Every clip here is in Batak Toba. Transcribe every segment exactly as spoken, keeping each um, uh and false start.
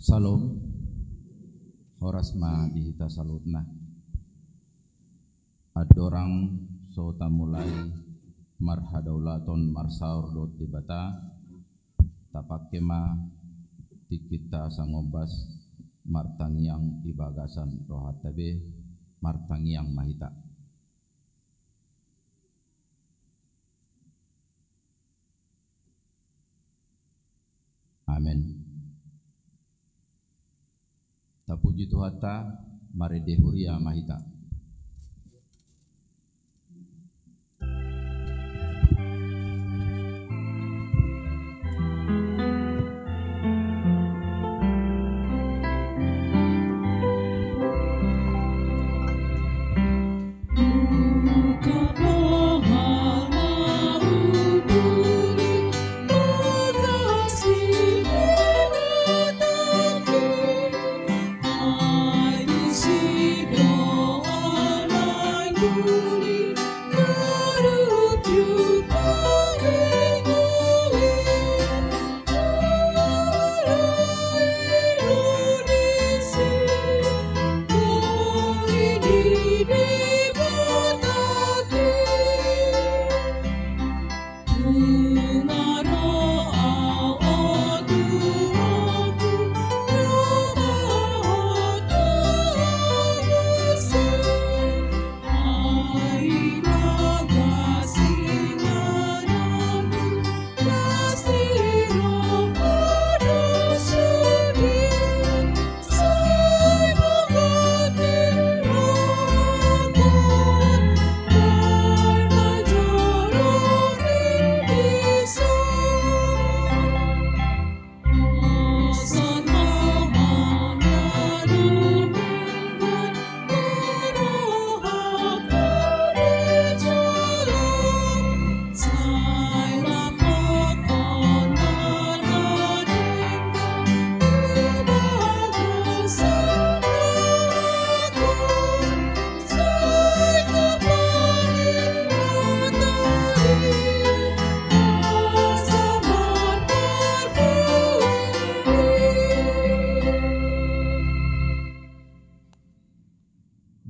Syalom. Horas ma di hita saluhutna. Andorang so tamulai marhadaulaton marsaor dohot Debata, tapangke ma tingkinta sangombas martangiang di bagasan rohanta be. Martangiang ma hita. Amen. Tapuji Tuhanta, marende huria ma hita.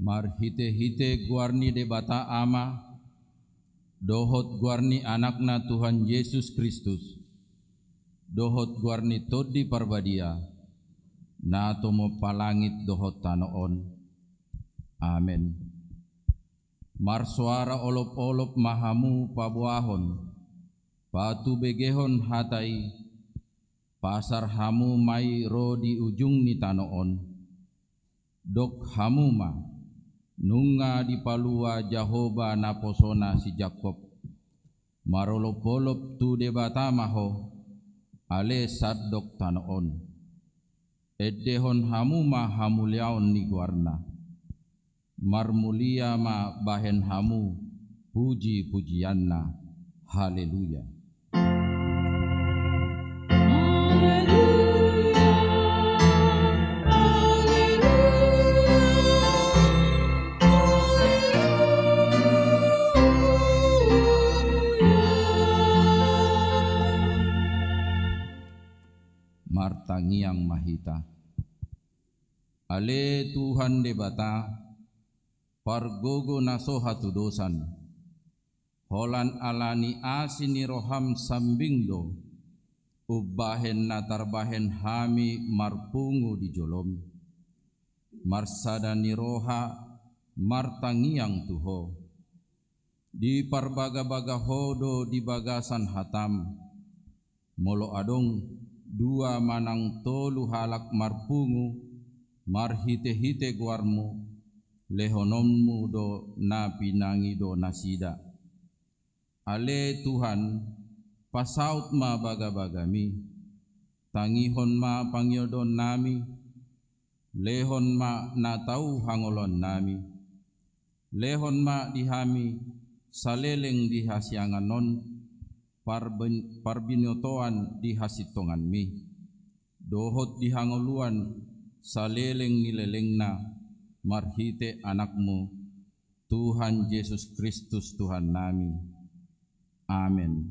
Marhitehite goar ni Debata Ama, dohot goar ni Anakna Tuhan Jesus Kristus, dohot goar ni Tondi Parbadia, na tumompa langit dohot tano on. Amen. Marsoara olopolop ma hamu paboahon, patubegehon hata i, pasar hamu ma i ro di ujung ni tano on. Dok hamu ma, nunga dipalua Jahowa naposona si Jakkob. Marolopolop tu Debata ma ho, ale sandok tano on. Endehon hamu ma hamuliaon ni goarna. Marmulia ma bahen hamu pujipujianna. Haleluya. Martangiang ma hita. Ale Tuhan Debata, pargogo na so hatudosan, holan ala ni asi ni roham sambing do umbahen na tarbahen hami marpungu di jolom. Marsada ni roha martangiang tu ho. Diparbagabaga ho do di bagasan hatam. Molo adong dua manang tolu halak marpungu marhitehite goarmu, lehononmu do na pinangido nasida. Ale Tuhan, pasaut ma bagabagami, tangihon ma pangidoannami, lehon ma na tau hangoluannami. Lehon ma di hami saleleng di hasiangan on, parbin-, parbinotoan di hasintonganmi, dohot di hangoluan saleleng ni lelengna, marhite Anakmu, Tuhan Jesus Kristus Tuhannami. Amen.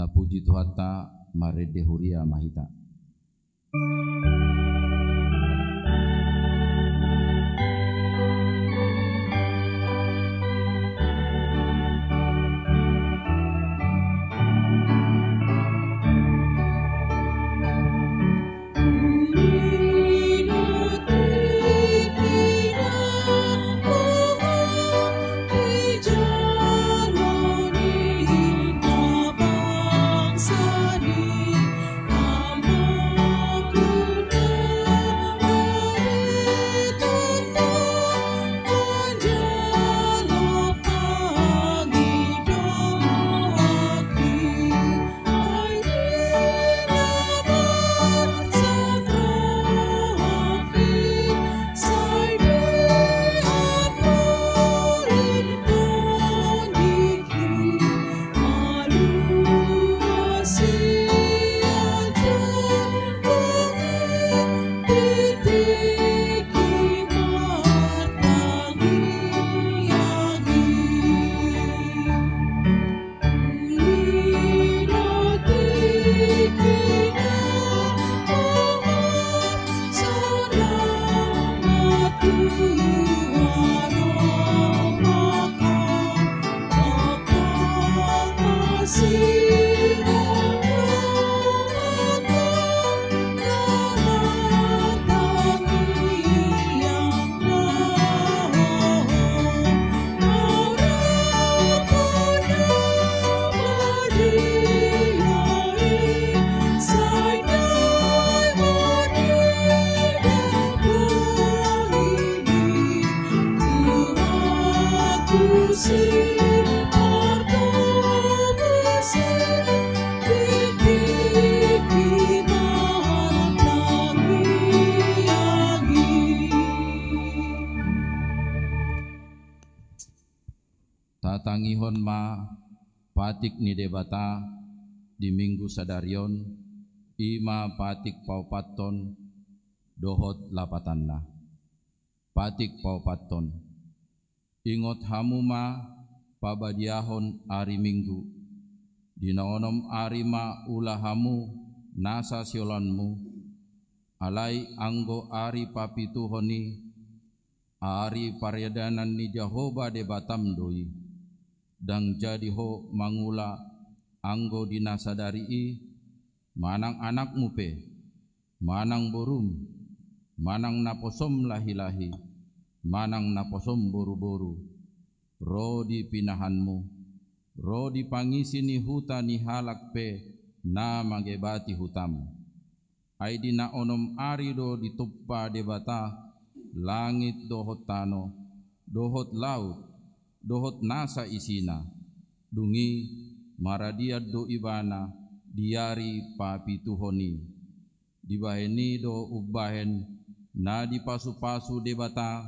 Tapuji Tuhanta, marende huria ma hita. Tatangihon ma patik ni Debata di Minggu sadari on, i ma patik paopathon dohot lapatanna. Patik paopathon. Ingot hamu ma pabadiahon ari Minggu, di na onom ari ma ula hamu nasa siolaonmu, alai anggo ari papituhon i, ari pariadanan ni Jahowa Debatam do i. Ndang jadi ho mangula anggo di na sadari i, manang anakmu pe, manang borum, manang naposom lahilahi, manang naposom boruboru, ro di pinahanmu, ro di pangisi ni huta ni halak pe na mangebati hutam. Ai di na onom ari do ditompa Debata langit dohot tano, dohot laut, dohot nasa isina. Dung i maradian do ibana di ari papituhon i. Dibahen i do umbahen na dipasupasu Debata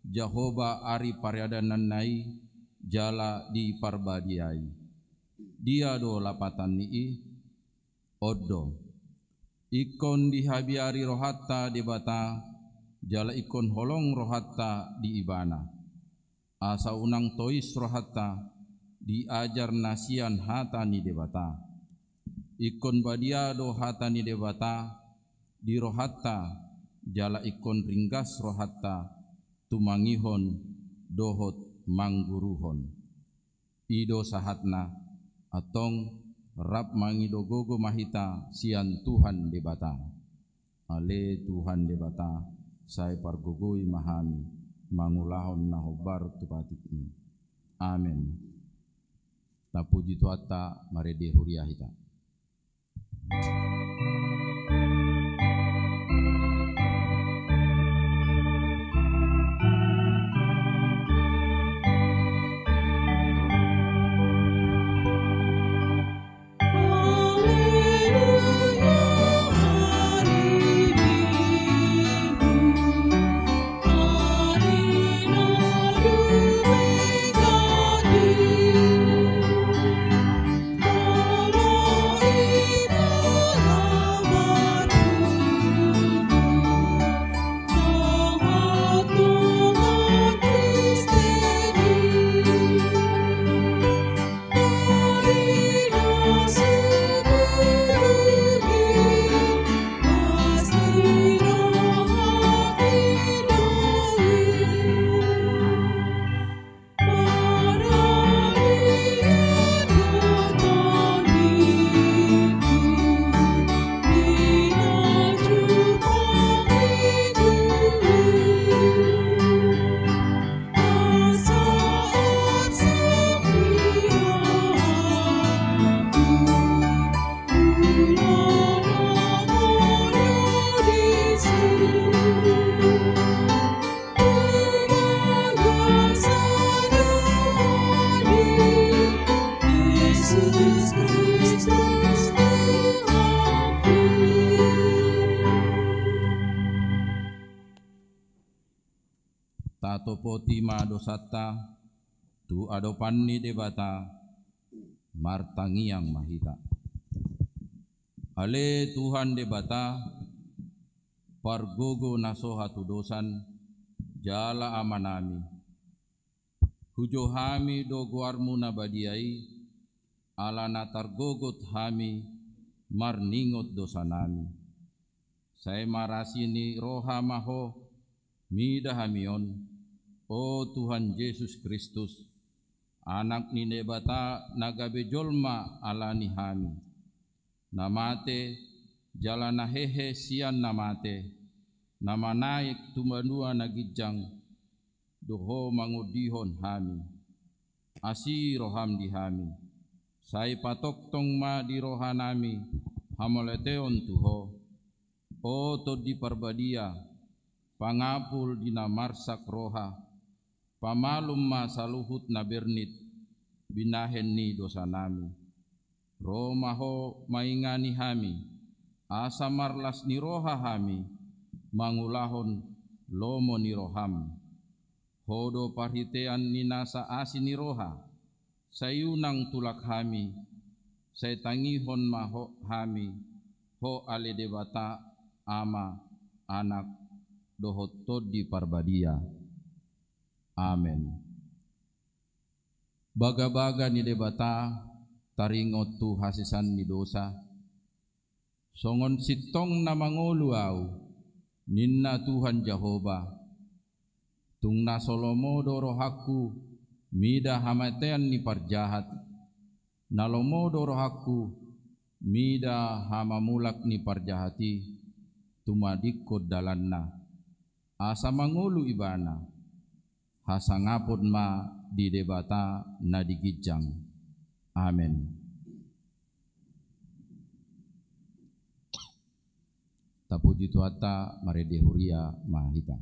Jahowa ari pariadananna i jala diparbadiai. Dia do lapatan ni i? On do. Ingkon dihabiari rohanta Debata, jala ingkon holong rohanta di Ibana. Asa unang tois rohanta di ajar na sian hata ni Debata. Ingkon badia do hata ni Debata di rohanta, jala ingkon ringgas rohanta tumangihon dohot mangguruhon. I do sahatna, antong rap mangido gogo ma hita sian Tuhan Debata. Ale Tuhan Debata, sai pargogoi ma hami mangulahon na hombar tu patikmi. Amen. Tapuji Tuhanta, marende huria hita. Topoti ma dosanta tu adopan ni Debata, martangiang ma hita. Ale Tuhan Debata, pargogo na so hatudosan, jala Amanami, hujou hami do goarmu na badia i, ala na targogot hami marningot dosanami. Sai marasi ni roha ma ho mida hami on, o Tuhan Jesus Kristus, Anak ni Debata na gabe jolma ala ni hami, na mate, jala na hehe sian na mate, na manaek tu banua na ginjang, do ho mangondihon hami. Asi roham di hami, sai patongtong ma di rohanami hamauliateon tu ho, o Tondi Parbadia, pangapul di na marsak roha, pamalum ma saluhut na bernit binahen ni dosanami. Ro ma ho maingani hami, asa marlas ni roha hami mangulahon lomo ni roham. Ho do parhitean ni nasa asi ni roha, sai unang tulak hami, sai tangihon ma ho hami, ho ale Debata, Ama, Anak, dohot Tondi Parbadia. Amen. Bagabaga ni Debata taringot tu hasesaan ni dosa. Songon sintong na mangolu ahu, ninna Tuhan Jahowa, tung na so lomo do rohangku mida hamatean ni parjahat, na lomo do rohangku mida hamamulak ni parjahat i, tumadingkon dalanna, asa mangolu ibana. Hasangapon ma di Debata na di ginjang. Amen. Tapuji Tuhanta, marende huria ma hita.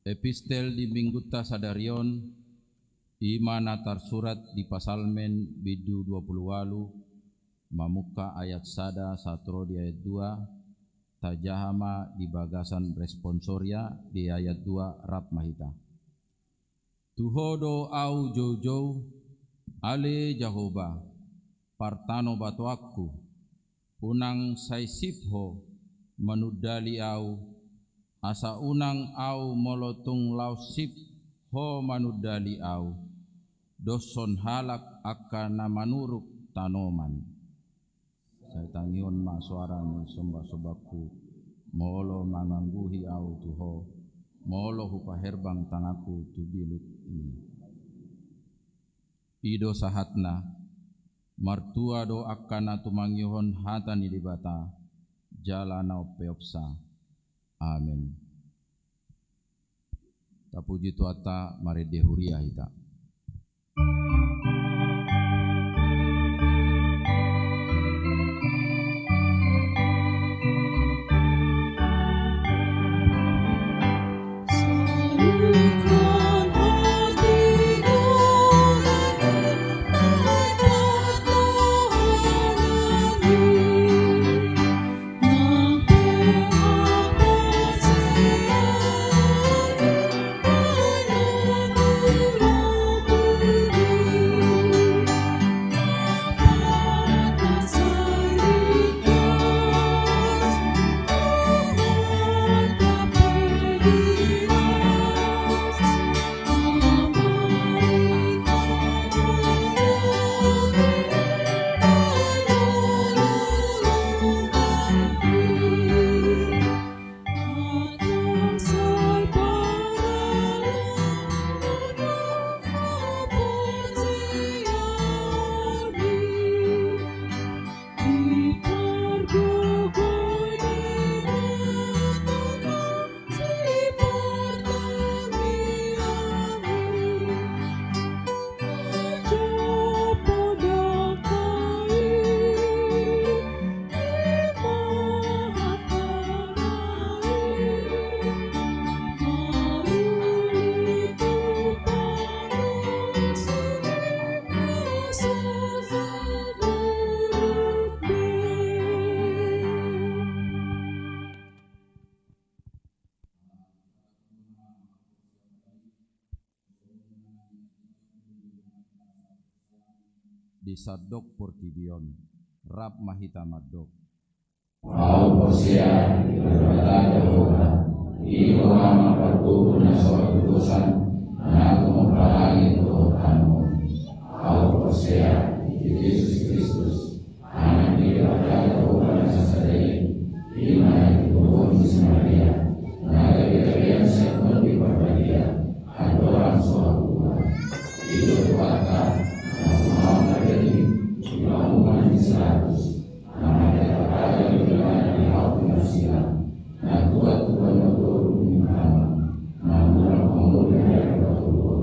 Epistel di minggunta sadari on, i ma na tarsurat di Psalmen bindu dua pulu ualu, mamungka ayat sada sahat ro di ayat dua, tajaha ma di bagasan responsoria di ayat dua, rap ma hita. Tu ho do ahu joujou, ale Jahowa, partanobatoanku, unang sai sip ho manundali ahu, asa unang ahu molo tung laos sip ho manundali ahu, dos songon halak angka na manuruk tanoman. Sai tangihon ma soara ni sombasombaku, molo mangangguhi ahu tu ho, molo hupaherbang tanganku tu bilut i. I do sahatna, martua do angka na tumangihon hata ni Debata, jala na umpeopsa. Amen. Tapuji Tuhanta, marende huria hita. di sandok portibi on. Rap ma hita mandok. Ahu porsea di Debata Jahowa, i do Ama pargogo na so hatudosan, na tumompa langit dohot tano on. Ahu porsea di Jesus Kristus, Anak ni Debata Jahowa na sasada i, i ma na tinodohon ni si Maria, na gabe gabean sian Tondi Parbadia, andorang so habubuhan. I do Tuhanta, na tumaon na gabe di panguhuman ni si Pilatus, na mandapot hata di Debata di hau di nasida, na tuat tu banua toru ni Abraham, na mulak mangolu di ari patoluhon,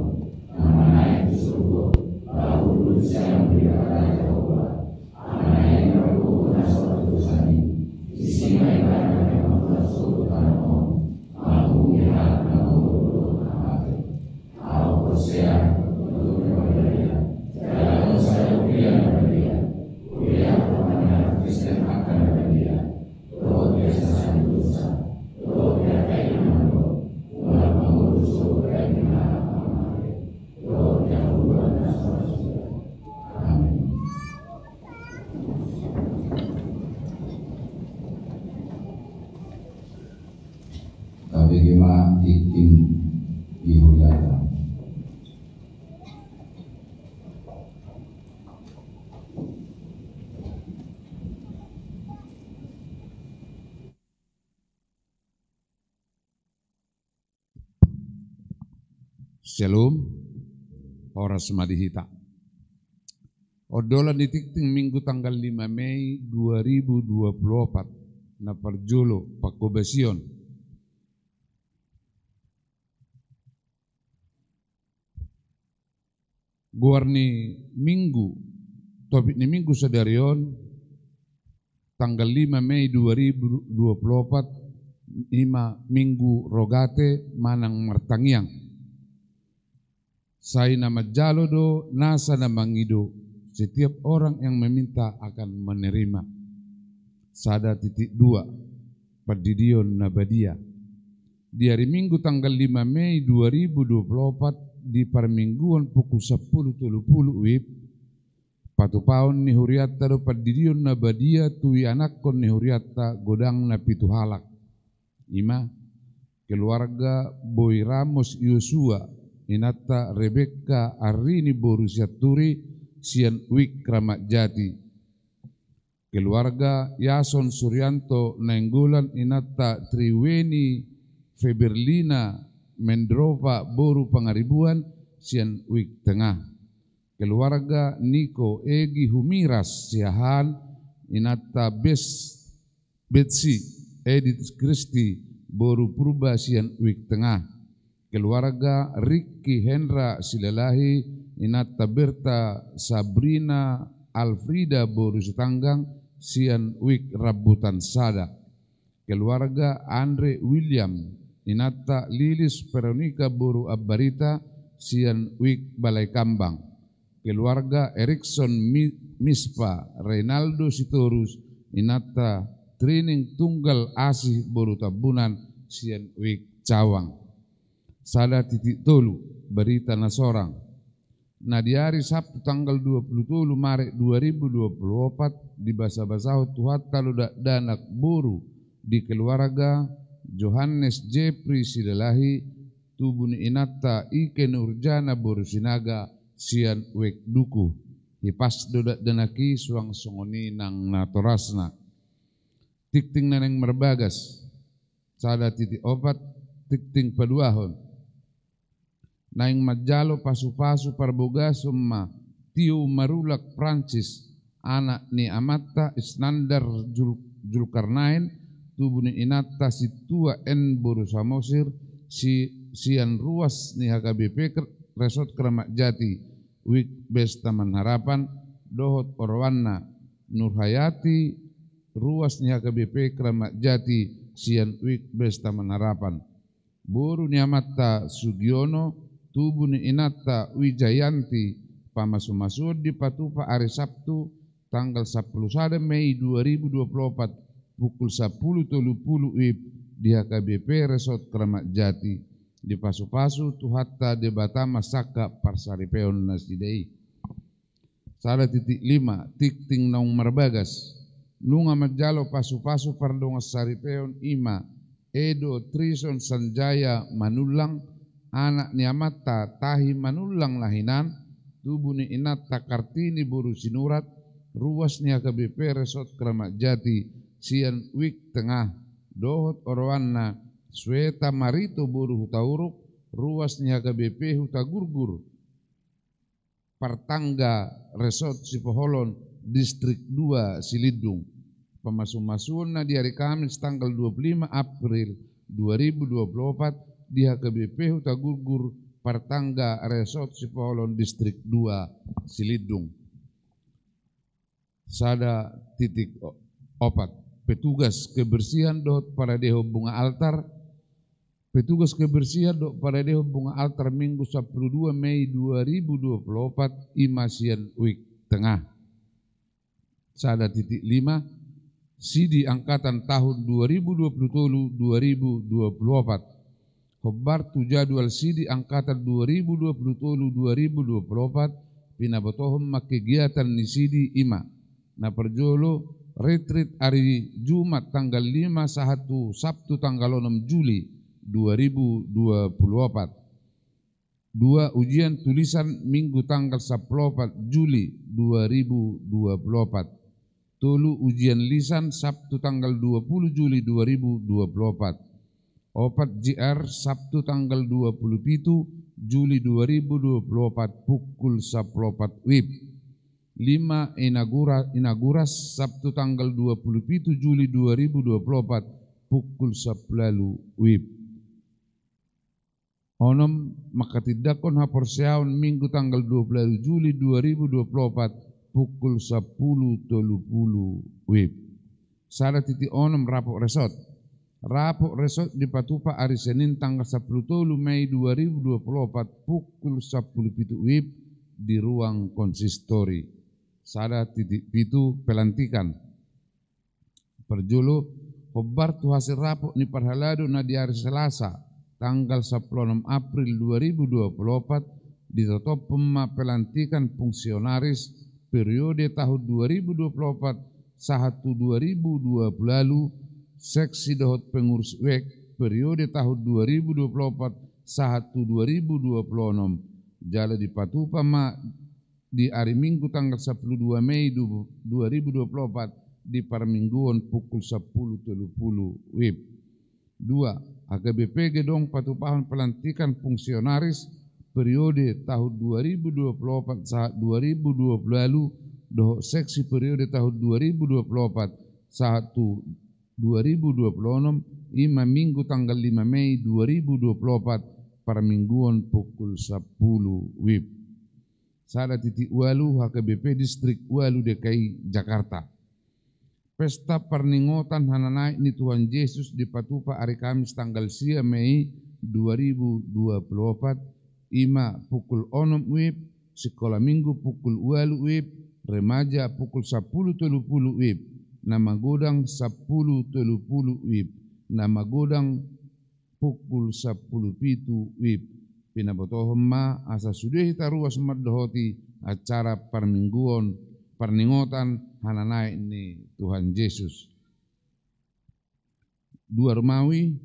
na manaek tu surgo, laho duduk sian di Debata Jahowa. Anak ni Debata Jahowa na so hatudosan i, disi ma Ibana na mambuat surgo dohot tano on, manguhumi halak na mangolu dohot na mate. Ahu porsea, Tuhan Maria, jala dosa dohot kuria na badia, kuria Kristen angka na badia, dohot dosa sandok dosa, dohot dosa na mandok, dohot mangolu surgo dohot na mate, dohot dohot na so hasuhuton. Amin. Tabege ma tingting di huriata. Shalom. Horas ma di hita. Ondolan ni tingting Minggu tanggal lima Mei dua ribu dua puluh opat, na parjolo, pangkobasion. Goar ni Minggu, topik ni Minggu sadari on, tanggal lima Mei dua ribu dua puluh opat, i ma Minggu Rogate manang martangiang. Sai na manjalo do nasa na mangido, setiap orang yang meminta akan menerima. Sada titik dua, Pandidion na badia. Di ari Minggu tanggal lima Mei dua ribu dua puluh opat, di parmingguon pukul sampulu tolu pulu WIB, patupaon ni hurianta do pandidion na badia tu ianakhon ni hurianta godangna pitu halak. I ma, keluarga Boy Ramos Yosua, inanta Rebekka Arrini boru Sianturi, sian WIB Kramat Jati. Keluarga Yason Suryanto Nainggolan, inanta Triweni Feberlina Mendrova boru Pangaribuan, sian WIB Tengah. Keluarga Niko Egi Humiras Siahaan, inanta Bes-, Betsi Edit Kristi boru Purba, sian WIB Tengah. Keluarga Rikki Hendra Silalahi, inanta Berta Sabrina Alfrida boru Sitanggang, sian WIB Rambutan Sada. Keluarga Andre William, inanta Lilis Veronica boru Ambarita, sian WIB Balai Kambang. Keluarga Erikson Mi-, Mispa Reynaldo Sitorus, inanta Trining Tunggal Asih boru Tambunan, sian WIB Cawang. Sada titik tolu, barita na sorang. Na di ari Sabtu tanggal dua puluh tolu Maret dua ribu dua puluh opat, dibasabasahon Tuhanta do dakdanak boru di keluarga Johannes Jepri Silalahi, tubu ni inanta Ike Nurjana boru Sinaga, sian WIB Duku. Hipas do dakdanak i, suang songon i nang natorasna. Tingting na naeng marbagas. Sada titik opat, tingting paduahon. Naeng manjalo pasupasu parbogason ma Tio Marulak Prancis, anak ni amanta Iskandar Jul-, Julkarnain, tubu ni inanta Sintua N boru Samosir, si-, sian ruas ni H K B P Kr-, Resort Kramat Jati, WIB Bestaman Harapan, dohot oroanna Nurhayati, ruas ni H K B P Kramat Jati, sian WIB Bestaman Harapan. Boru ni amanta Sugiono, tubu ni inanta Wijayanti, pamasumasuon dipatupa ari Sabtu tanggal sampulu sada Mei dua ribu dua puluh opat, pukul sampulu tolu pulu WIB di H K B P Resort Kramat Jati. Dipasupasu Tuhanta Debata ma sangkap parsaripeon nasida i. Sada titik lima, tingting naung marbagas. Nunga manjalo pasu-pasu pardongansaripeon i ma Edo Trison Sanjaya Manullang, anak ni amanta Tahi Manullang na hinan, tubu ni inanta Kartini boru Sinurat, ruas ni H K B P Resort Kramat Jati, sian Wijk Tengah, dohot oroanna Sweta Marito boru Hutauruk, ruas ni H K B P Hutagurgur, Partangga Resort Sipoholon, Distrik dua Silindung. Pamasu-masuon na di ari Kamis tanggal dua puluh lima April dua ribu dua puluh opat di H K B P Hutagurgur, Partangga Resort Sipoholon, Distrik dua Silindung. Sada titik o-, opat. Petugas kebersihan dohot paradehon bunga altar. Petugas kebersihan dohot paradehon bunga altar Minggu sampulu dua Mei dua ribu dua puluh opat, i ma sian Wijk Tengah. Sada titik lima. Sidi angkatan tahun dua ribu dua puluh tolu dua ribu dua puluh opat. Hombar tu jadwal sidi angkatan dua ribu dua puluh tolu dua ribu dua puluh opat, pinabotohon ma kegiatan ni sidi, i ma: na parjolo, retreat ari Jumat tanggal lima sahat tu Sabtu tanggal onom Juli dua ribu dua puluh opat. Dua, ujian tulisan Minggu tanggal sampulu opat Juli dua ribu dua puluh opat. Tolu, ujian lisan Sabtu tanggal dua puluh Juli dua ribu dua puluh opat. Opat, J R Sabtu tanggal dua puluh pitu Juli dua ribu dua puluh opat pukul sampulu opat wib. Lima, inagura-, inaguras Sabtu tanggal dua puluh pitu Juli dua ribu dua puluh opat pukul sampulu ualu wib. Onom, manghatindanghon haporseaon Minggu tanggal dua puluh ualu Juli dua ribu dua puluh opat pukul sampulu tolu pulu wib. Sada titik onom, rapot resort. Rapot resort dipatupa ari Senin tanggal sampulu tolu Mei dua ribu dua puluh opat pukul sampulu pitu wib di ruang konsistori. Sada titik pitu, pelantikan. Parjolo, hombar tu hasil rapot ni parhalado na di ari Selasa tanggal sampulu onom April dua ribu dua puluh opat, ditotophon ma pelantikan fungsionaris periode tahun dua ribu dua puluh opat sahat tu dua ribu dua puluh ualu, seksi dohot pengurus wijk periode tahun dua ribu dua puluh opat sahat tu dua ribu dua puluh onom. Jala dipatupa ma di ari Minggu tanggal sampulu dua Mei du-, dua ribu dua puluh opat di parmingguon pukul sampulu tolu pulu wib. Dua, H K B P Gedong patupahon pelantikan fungsionaris periode tahun dua ribu dua puluh opat sahat dua ribu dua puluh ualu, dohot seksi periode tahun dua ribu dua puluh opat sahat tu dua ribu dua puluh onom, i ma Minggu tanggal lima Mei dua ribu dua puluh opat parmingguon pukul sampulu wib. Sada titik ualu, H K B P Distrik ualu D K I Jakarta. Pesta parningotan hananaek ni Tuhan Jesus dipatupa ari Kamis tanggal sia Mei dua ribu dua puluh opat, i ma pukul onom wib, sikola minggu pukul ualu wib, remaja pukul sampulu tolu pulu wib, na magodang sampulu tolu pulu wib, na magodang pukul sampulu pitu wib. Pinabotohon ma asa sude hita ruas mandohoti acara parmingguon parningotan hananaek ni Tuhan Jesus. Dua, Rumawi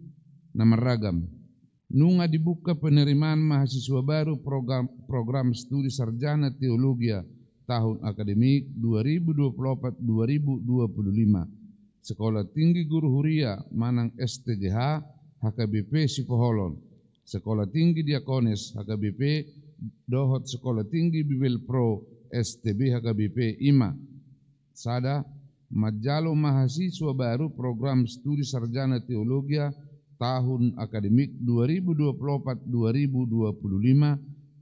na marragam. Nunga dibuka penerimaan mahasiswa baru program, program studi sarjana teologia tahun akademik dua ribu dua puluh opat dua ribu dua puluh lima. Sekolah Tinggi Guru Huria manang S T G H H K B P Sipoholon, Sekolah Tinggi Diakones H K B P, dohot Sekolah Tinggi Bibelvrouw S T B H K B P, i ma: Sada, manjalo mahasiswa baru program studi sarjana teologia tahun akademik dua ribu dua puluh opat dua ribu dua puluh lima,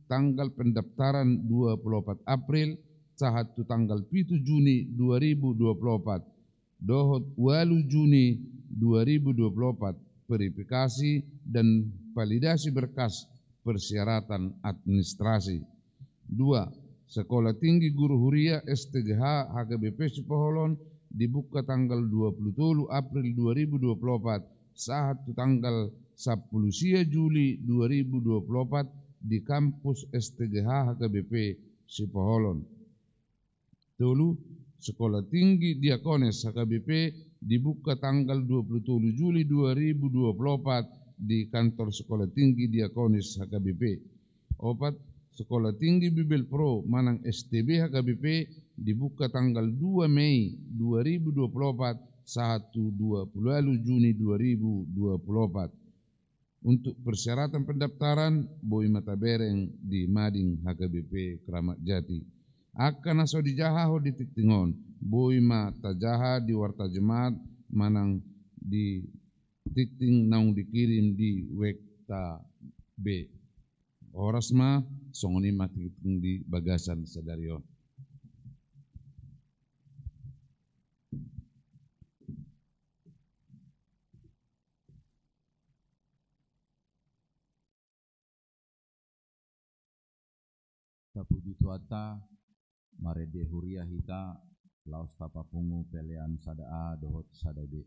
tanggal pendaftaran dua puluh opat April sahat tu tanggal pitu Juni dua ribu dua puluh opat, dohot ualu Juni dua ribu dua puluh opat, verifikasi dan validasi berkas persyaratan administrasi. Dua, Sekolah Tinggi Guru Huria S T G H H K B P Sipoholon dibuka tanggal dua puluh tolu April dua ribu dua puluh opat sahat tu tanggal sampulu sia Juli dua ribu dua puluh opat di kampus S T G H H K B P Sipoholon. Tolu, Sekolah Tinggi Diakones H K B P dibuka tanggal dua puluh tolu Juli dua ribu dua puluh opat di kantor Sekolah Tinggi Diakones H K B P. Opat, Sekolah Tinggi Bibelvrouw manang S T B H K B P dibuka tanggal dua Mei dua ribu dua puluh opat sahat tu dua puluh ualu Juni dua ribu dua puluh opat. Untuk persyaratan pendaftaran, boi ma tabereng di Mading H K B P Keramat Jati. Angka na so dijaha ho di tingting on, boi ma tajaha di Warta Jemaat manang di tingting naung dikirim di webta B. Horas ma, songon i ma tingting di bagasan sadari on. Tapuji Tuhanta, marende huria hita, laos tapapungu pelean sada A dohot sada B.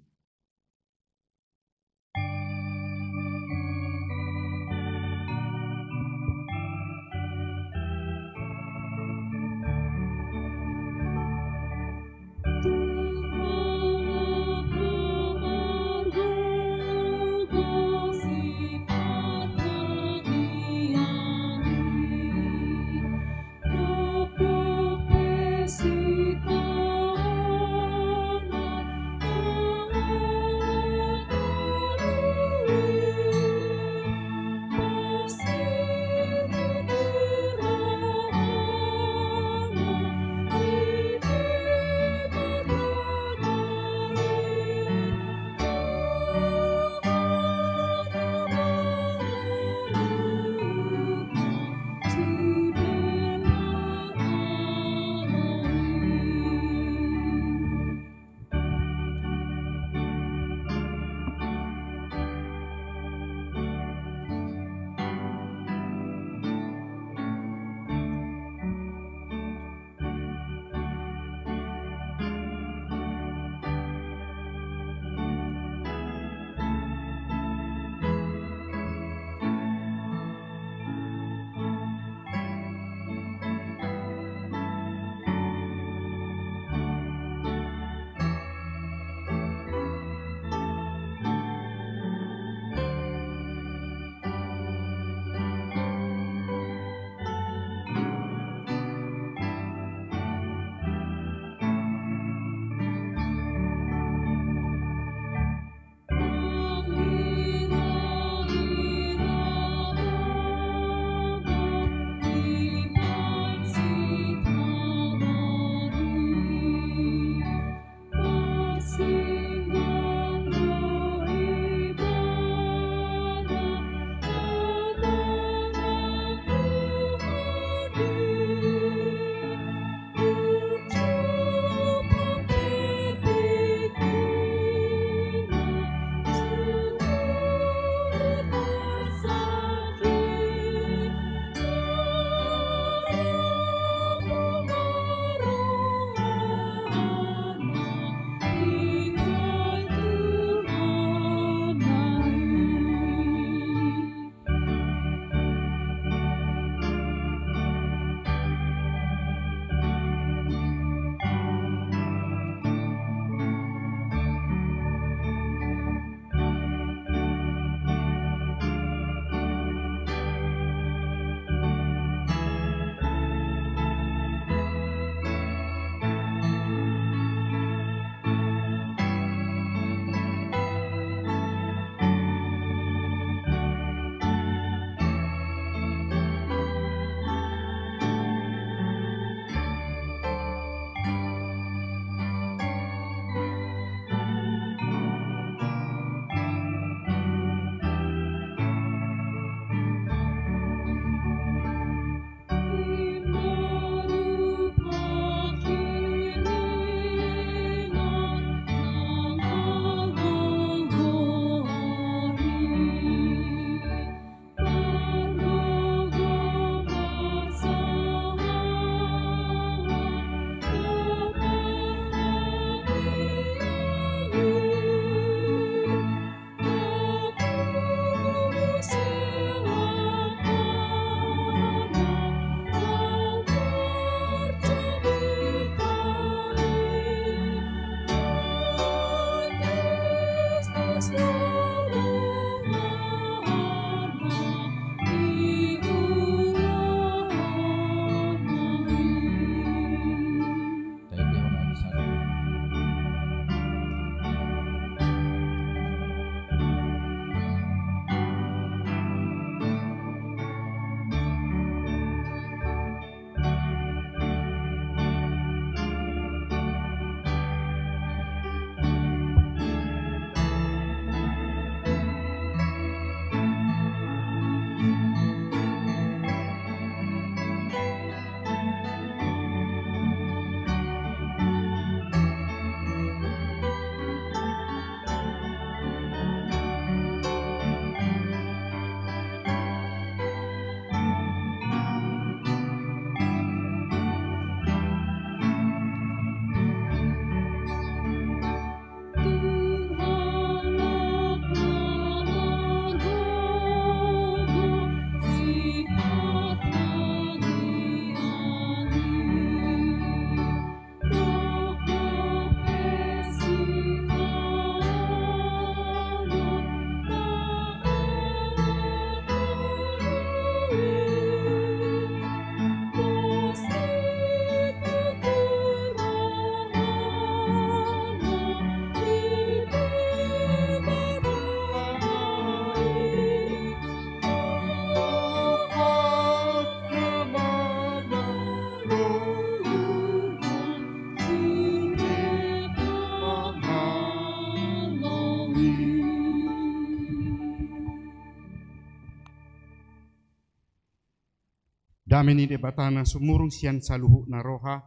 Dame ni Debata na sumurung sian saluhutna roha,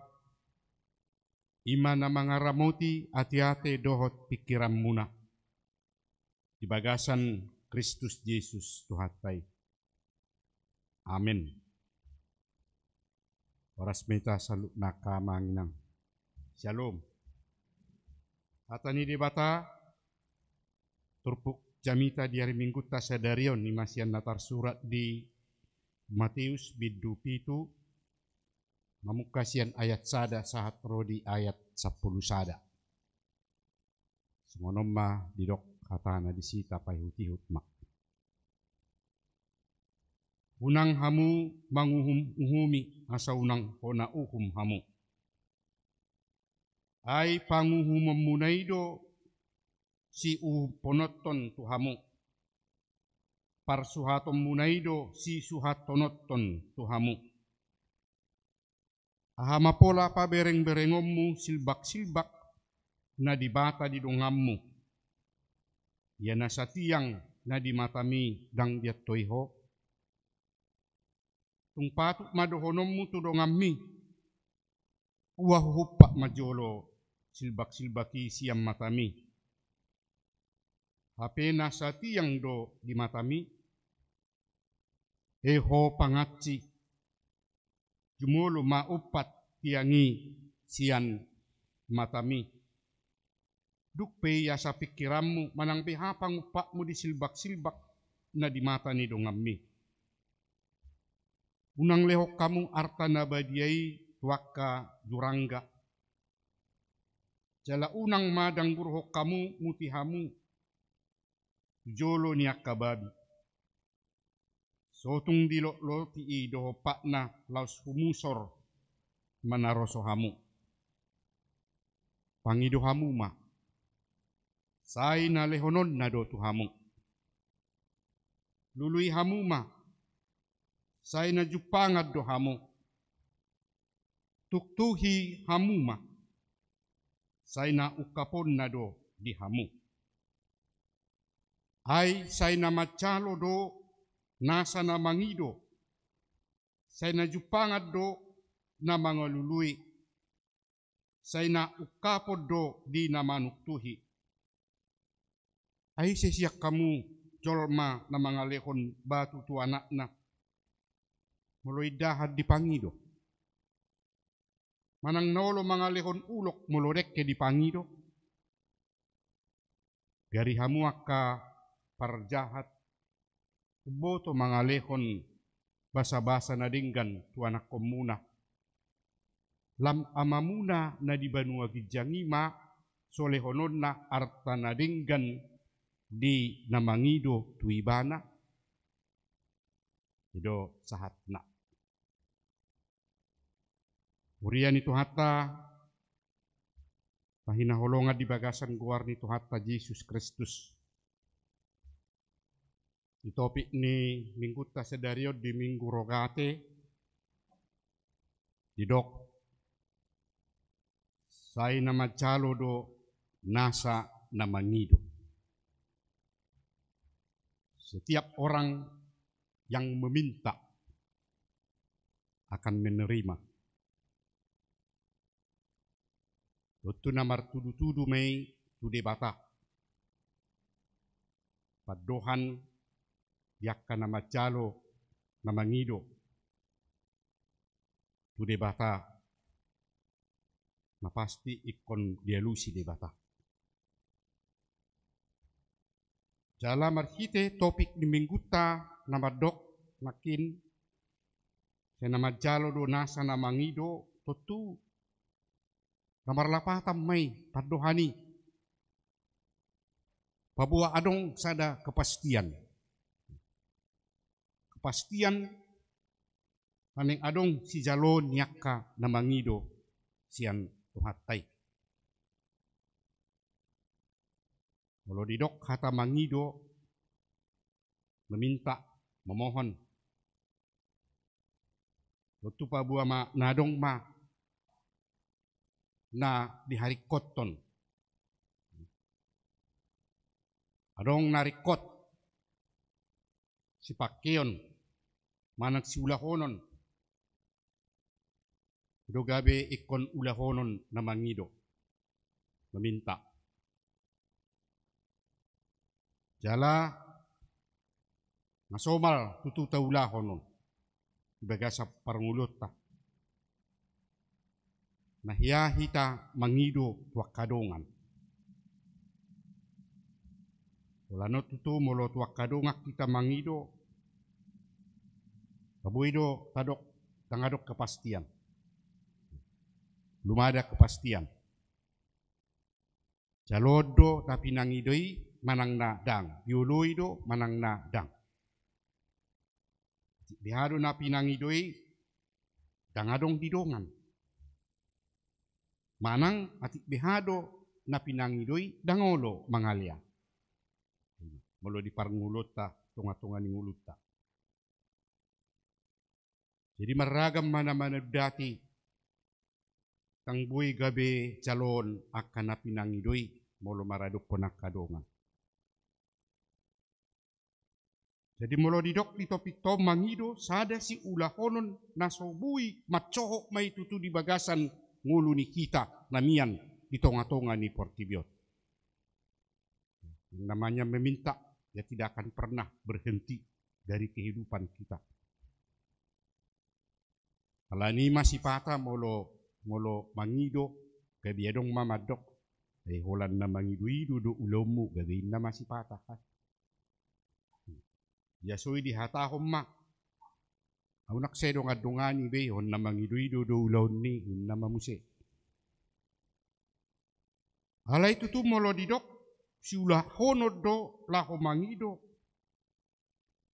i ma na mangaramoti ateate dohot pingkiranmuna di bagasan Kristus Jesus Tuhanta i. Amen. Horas ma hita saluhutna angka amang inang. Syalom. Hata ni Debata, turpuk jamita di ari Minggunta sadari on, i ma sian na tarsurat di Mateus bindu pitu, mamungka sian ayat sada sahat ro di ayat sampulu sada. Songon on ma didok hatana disi, tapaihutihut ma. Unang hamu manguhum-uhumi, asa unang hona uhum hamu. Ai panguhumonmuna i do siuhumhononhon tu hamu, parsuhatonmuna i do sisuhathononhon tu hamu. Aha ma pola paberengberengonmu silbaksilbak na di mata ni donganmu, ia na satiang na di matami ndang diantoi ho? Tung patut ma dohononmu tu donganmi: Ua huhumpat ma jolo silbaksilbak i sian matami, hape na satiang do di matami? E ho pangansi, jumolo ma umpat tiang i sian matami. Dung pe i asa pingkiranmu manang beha pangumpatmu di silbaksilbak na di mata ni donganmi. Unang lehon hamu arta na badia i tu angka jurangga, jala unang ma danggurhon hamu muti hamu tu jolo ni angka babi. So tung dilotloti i do hompatna laos humusor manaroso hamu. Pangido hamu ma, sai na lehononna do tu hamu. Lului hamu ma, sai na jumpangan do hamu. Tuktuhi hamu ma, sai na ungkaponna do di hamu. Ai sai na manjalo do nasa na mangido, sai na jumpangan do na mangalului, sai na ungkapon do di na manuktuhi. Ai ise sian hamu jolma na mangalehon batu tu anakna, molo indahan dipangido? Manang na olo mangalehon ulok molo dengke dipangido? Gari hamu angka parjahat, umboto mangalehon basabasa na denggan tu anakkonmuna. Lam Amamuna na di banua ginjang i ma so lehononna arta na denggan di na mangido tu ibana? I do sahatna. Huria ni Tuhanta, na hinaholongan di bagasan goar ni Tuhanta Jesus Kristus, di topik ni Minggunta sadari on, di Minggu Rogate, didok, sai na manjalo do nasa na mangido. Setiap orang yang meminta akan menerima. Tontu na martudutudu ma i tu Debata. Pandohan di angka na manjalo, na mangido tu Debata, na pasti ingkon dialusi Debata. Jala marhite topik ni Minggunta na mandok nangkin, sai na manjalo do nasa na mangido, tontu na marlapatan ma i pandohan i. Paboa adong sada kepastian. Kepastian na naeng adong sijaloon ni angka na mangido sian Tuhanta i. Molo didok hata mangido, meminta, memohon, tontu paboa ma na adong ma na diharingkothon. Adong na ringkot sipangkeon manang siulahonon, do gabe ingkon ulahonon na mangido, maminta. Jala na somal tutu taulahon on di bagasan parngoluonta. Na hea hita mangido tu angka dongan. Holan on tutu molo tu angka dongan hita mangido, na boi do tadok, ndang adong kepastian. Belum ada kepastian. Jaloon do na pinangido i manang na ndang, dioloi do manang na ndang. Atik beha do na pinangido i ndang adong di dongan. Manang atik beha do na pinangido i ndang olo mangalea. Molo di parngoluonta, tongatonga ni ngolunta. Jadi marragam ma na manundati, ndang boi gabe jaloon angka na pinangido i molo maradophon angka dongan. Jadi molo didok di topikta on mangido, sada siulahonon na so boi mansohot ma i tutu di bagasan ngolu ni hita na mian di tongatonga ni portibi on. Yang namanya meminta, ya, tidak akan pernah berhenti dari kehidupan kita. Alani i ma sipata molo, molo mangido, gabe adong ma mandok, eh, holan na mangidoido do ulaonmu, gabe inna ma sipata, ha. Ia so i dihatahon ma. Au ndang sai dongan dongani be i, on na mangidoido do ulaon ni, inna ma muse. Alai tutu molo didok, siulahonon do laho mangido.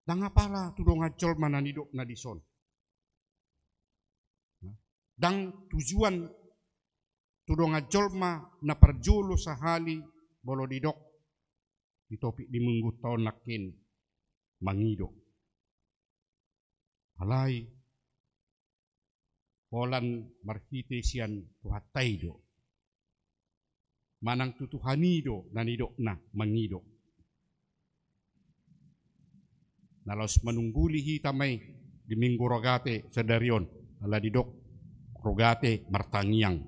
Ndang apala tu dongan jolma na nidokna dison. Ndang tujuan tu dongan jolma na parjolo sahali molo didok di topik di minggunta on nangkin mangido. Alai holan marhite sian Tuhanta i do. Manang tu Tuhan i do na nidokna mangido. Na laos manungguli hita ma i di Minggu Rogate sadari on, ala didok Rogate martangiang.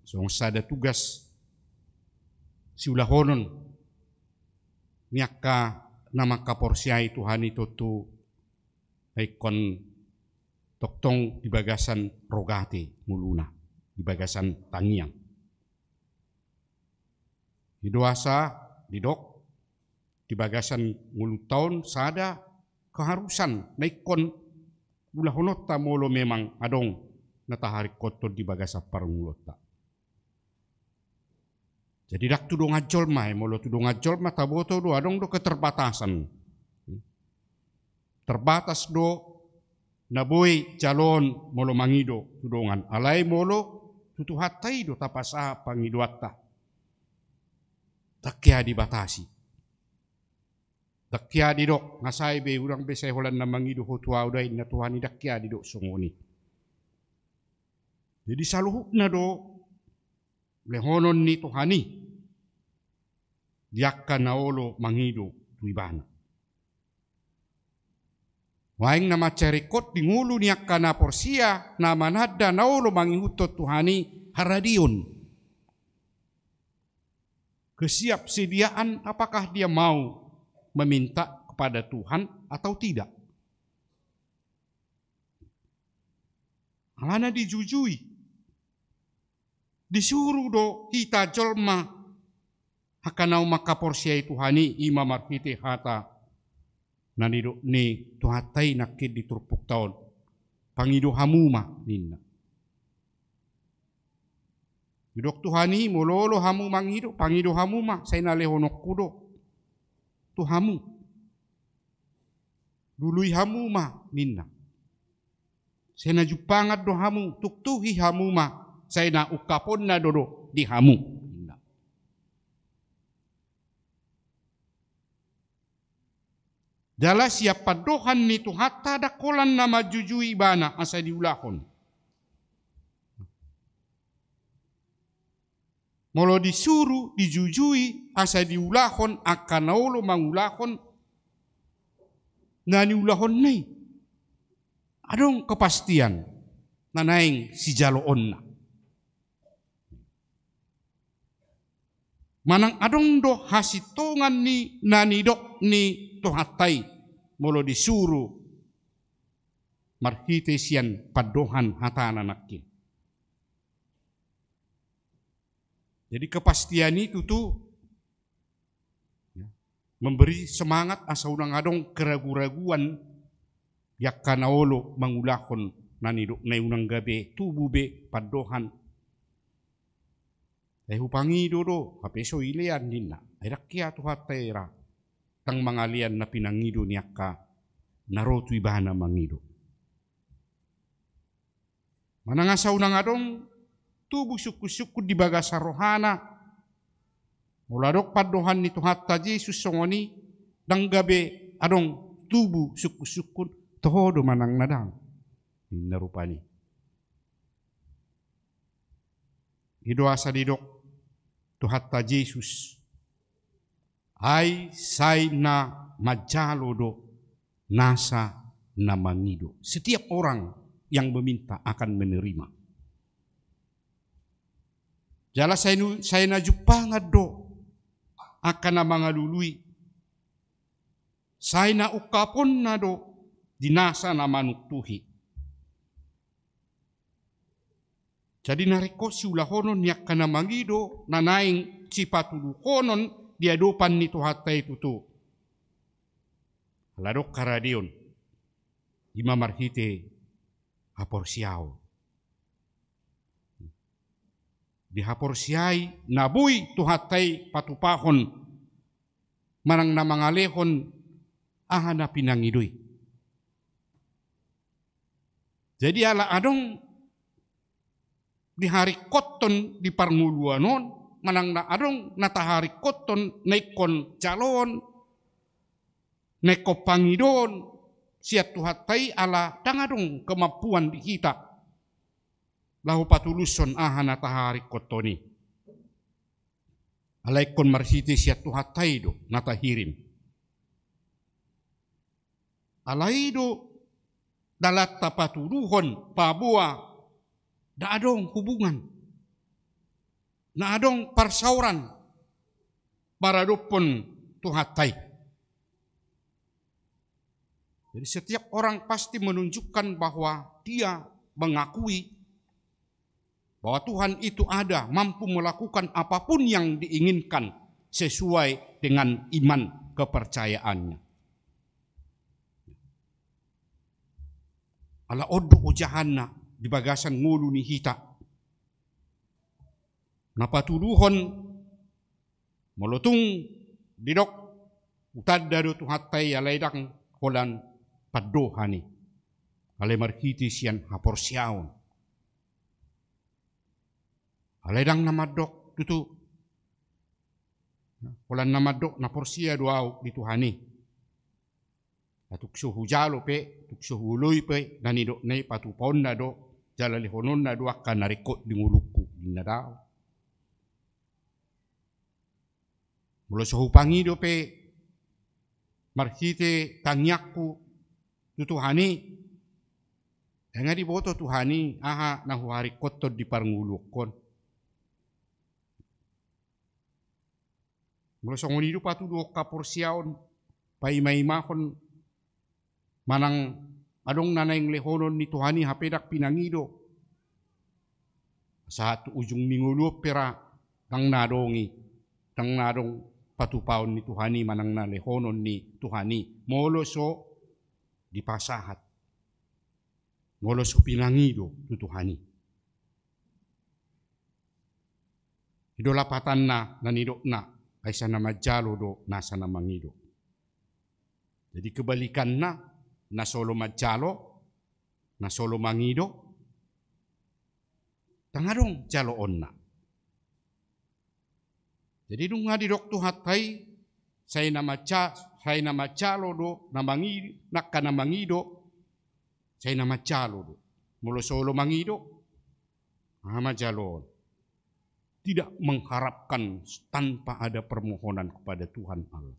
Songon sada tugas siulahonon ni angka na mangkaporseai Tuhan i tontu, ingkon tongtong di bagasan rogate ngoluna, di bagasan tangiang. I do asa didok di bagasan ngolunta on sada keharusan na ingkon ulahononta molo memang adong na taharingkothon di bagasan parngoluonta. Jadi ndang tu dongan jolma, eh, molo tu dongan jolma taboto do adong do keterbatasan. Terbatas do na boi jaloon molo mangido tu dongan. Alai molo tu Tuhanta i do tapasahat pangidoanta, ndang hea dibatasi. Ndang hea didok, nga sae be, unang be sai holan na mangido ho tu ahu da, inna Tuhan i, ndang hea didok songon i. Jadi saluhutna do lehonon ni Tuhan i di angka na olo mangido tu Ibana. Nuaeng na mansai ringkot di ngolu ni angka na porsea na mananda na olo mangihuthon Tuhan i haradion. Kesiapsediaan, apakah dia mau meminta kepada Tuhan atau tidak. Alana dijujui. Disuru do hita jolma, angka naung mangkaporseai Tuhan i, i ma marhite hata na nidok ni Tuhanta i nangkin di turpukta on. Pangido hamu ma, ninna. Didok Tuhan i, molo olo hamu mangido, pangido hamu ma, sai na lehononku do tu hamu. Lului hamu ma, ninna. Sai na jumpangan do hamu, tuktuhi hamu ma, sai na ungkaponna do, do di hamu, ninna. Jala sian pandohan ni Tuhanta ndang holan na manjujui Ibana asa diulahon. Molo disuru, dijujui asa diulahon angka na olo mangulahon na niulahonna i, adong kepastian. na naeng sijaloonna. Manang adong do hasintongan ni na nidok ni Tuhanta i, molo disuru marhite sian pandohan hatana nangkin. Jadi kepastian i tutu, ya, memberi semangat asa unang adong keragu-raguan di angka na olo mangulahon na nidokna i, unang gabe tubu be pandohan. Ai hupangido do, hape so ilean ninna. Ai ndang hea Tuhanta i ra, ndang mangalean na pinangido ni angka na ro tu ibana mangido. Manang asa unang adong tubu sungkun-sungkun di bagasan rohana, molo adong pandohan ni Tuhanta Jesus songon i, ndang gabe adong tubu sungkun-sungkun, toho do manang na ndang, ninna rupani. I do asa didok Tuhanta Jesus, ai sai na manjalo do nasa na mangido. Setiap orang yang meminta akan menerima. Jala sai nu-, sai na jumpangan do angka na mangalului, sai na ungkaponna do di nasa na manungkuhi. Jadi na ringkot siulahonon ni angka na mangido, na naeng sipatuduhonon di adopan ni Tuhanta i tutu, ala adong haradeon, i ma marhite haporseaon. Dihaporseai na boi Tuhanta i patupahon manang na mangalehon aha na pinangido i. Jadi ala adong diharingkothon di parngoluan on, manang na adong na taharingkothon na ingkon jaloon, na ingkon pangidoon sian Tuhanta i, ala ndang adong kemampuan di hita laho patulushon aha na taharingkothon i. Ala ingkon marhite sian Tuhanta i do na tahirim. Alai do dalanta patuduhon, paboa ndang adong hubungan, ndang adong parsaoran maradophon Tuhanta i. Jadi setiap orang pasti menunjukkan bahwa dia mengakui bahwa Tuhan itu ada, mampu melakukan apapun yang diinginkan sesuai dengan iman kepercayaannya. Ala on do ojahanna di bagasan ngolu ni hita. Na patuduhon, molo tung didok, hutanda do Tuhanta i, alai ndang holan pandohan i, alai marhite sian haporseaon. Alai ndang na mandok tutu, holan na mandok na porsea do ahu di Tuhan i. Tung so hujalo pe, tung so huoloi pe na nidokna i, patupaonna do, jala lehononna do angka na ringkot di ngolungku, ninna, daong. Molo so hupangido pe marhite tangiangku tu Tuhan i, ai nga diboto Tuhan i aha na huharingkothon di parngoluonku on. Molo songon i do patuduhon haporseaon, paimaimahon manang adong na naeng lehonon ni Tuhan i hape ndang pinangido, sahat tu ujung ni ngolu on pe ra ndang na adong i, ndang na adong patupaon ni Tuhan i manang na lehonon ni Tuhan i, molo so dipasahat, molo so pinangido tu Tuhan i. I do lapatanna na nidokna, ai sai na manjalo do nasa na mangido. Jadi kebalikanna, na so olo manjalo, na so olo mangido, ndang adong jaloonna. Jadi nunga didok Tuhanta i, sai na manja-, sai na manjalo do na mangi-, angka na mangido, sai na manjalo do. Molo so olo mangido, aha ma jaloon? Tidak mengharapkan tanpa ada permohonan kepada Tuhan Allah.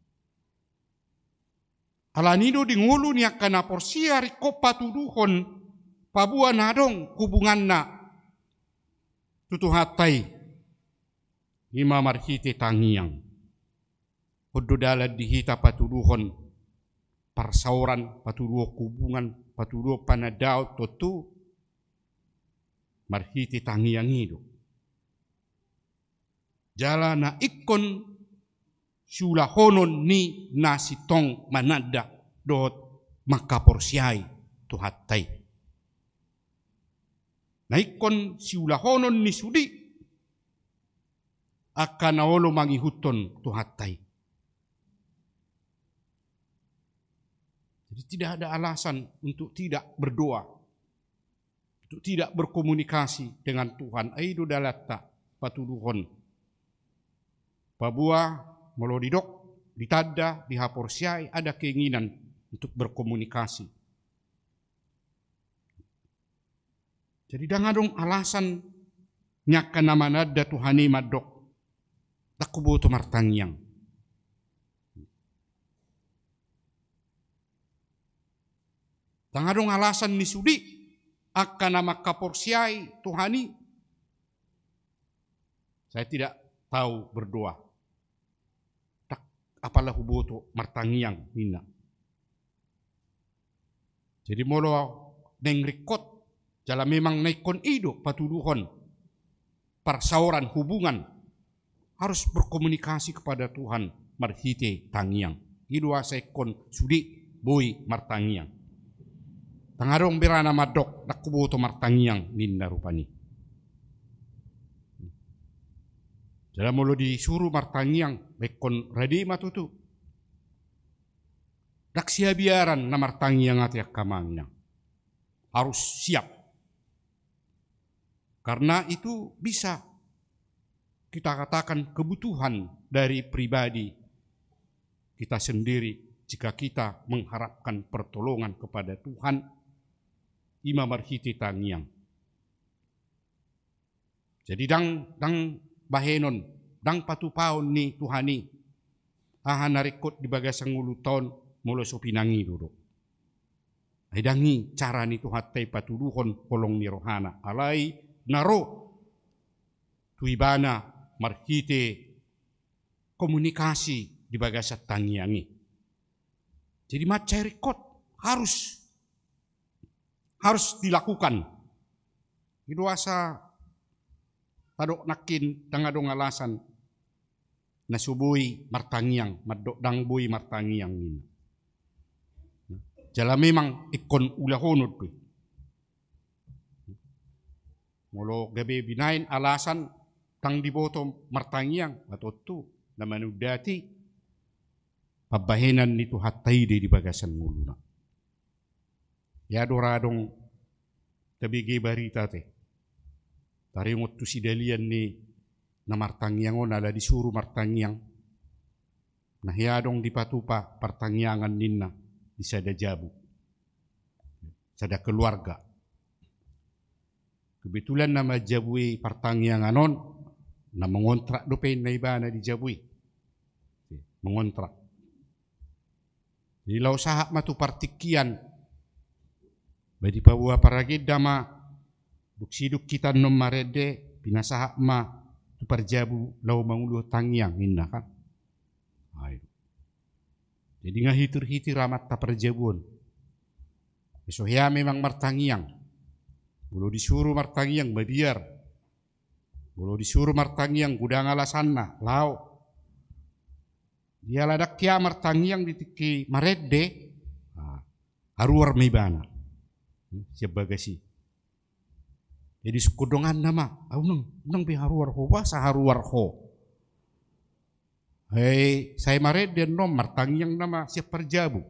Alani do di ngolu ni angka na porsea ringkot patuduhon paboa na adong hubunganna tu Tuhanta i, i ma marhite tangiang. On do dalan di hita patuduhon parsaoran, patuduhon hubungan, patuduhon panandaon tontu marhite tangiang i do. Jala na ingkon siulahonon ni na sintong mananda dohot mangkaporseai Tuhanta i. Na ingkon siulahonon ni sude angka na olo mangihuthon Tuhanta i. Jadi tidak ada alasan untuk tidak berdoa, untuk tidak berkomunikasi dengan Tuhan. Ai do dalanta patuduhon. Paboa molo didok, ditanda, dihaporseai, ada keinginan untuk berkomunikasi. Jadi ndang adong alasan ni angka na mananda Tuhan i mandok, ndang huboto martangiang. Ndang adong alasan ni sude angka na mangkaporseai Tuhan i, saya tidak tahu berdoa. Tak, apala huboto martangiang ninna. Jadi molo naeng ringkot, jala memang na ingkon i do patuduhon parsaoran hubungan, harus berkomunikasi kepada Tuhan marhite tangiang. I do asa ingkon sude boi martangiang. Ndang adong berana mandok, ndang huboto martangiang ninna rupani. Jala molo disuru martangiang, ingkon rade ma tutu. Ndang siabiaran na martangiang ate angka amang inang. Harus siap. Karena itu bisa kita katakan kebutuhan dari pribadi kita sendiri jika kita mengharapkan pertolongan kepada Tuhan, i ma marhite tangiang. Jadi ndang, ndang bahenon, ndang patupaon ni Tuhan i aha na ringkot di bagasan ngolunta on molo so pinangido do. Ai ndang i cara ni Tuhanta i patuduhon holong ni rohana. Alai na ro tu ibana marhite komunikasi di bagasan tangiang i. Jadi mansai ringkot, harus, harus dilakukan. I do asa tadok nangkin ndang adong alasan na so boi martangiang, mandok ndang boi martangiang ninna. Jala memang ingkon ulahonon do i. Molo gabe binaen alasan ndang diboto martangiang, ma tontu na manundati pambahenan ni Tuhanta i do i di bagasan ngoluna. Ia do ra adong tabege barita te, taringot tu sidalian ni na martangiang on ala disuru martangiang. Na hea adong dipatupa partangiangan ninna di sada jabu, sada keluarga. Kebetulan na manjabui partangiangan on, na mangontrak dope ninna ibana di jabu i. Mangontrak. Jadi laho sahat ma tu partingkian. Ba dipaboa paragenda ma, dung sidung hita annon marende, pinasahat ma tu parjabu laho manguluhon tangiang ninna kan. Ai. Jadi nga hitir-hitir amanta parjabu on. So hea memang martangiang. Molo disuru martangiang mabiar. Molo disuru martangiang godang alasanna, laho. Diala ndang hea martangiang di tingki marende, ah, haruar ma ibana sian bagas i. Jadi sungkun donganna ma, ah, unang, unang be haruar ho, boasa haruar ho? Hei, sai marende annon, martangiang nama sian parjabu,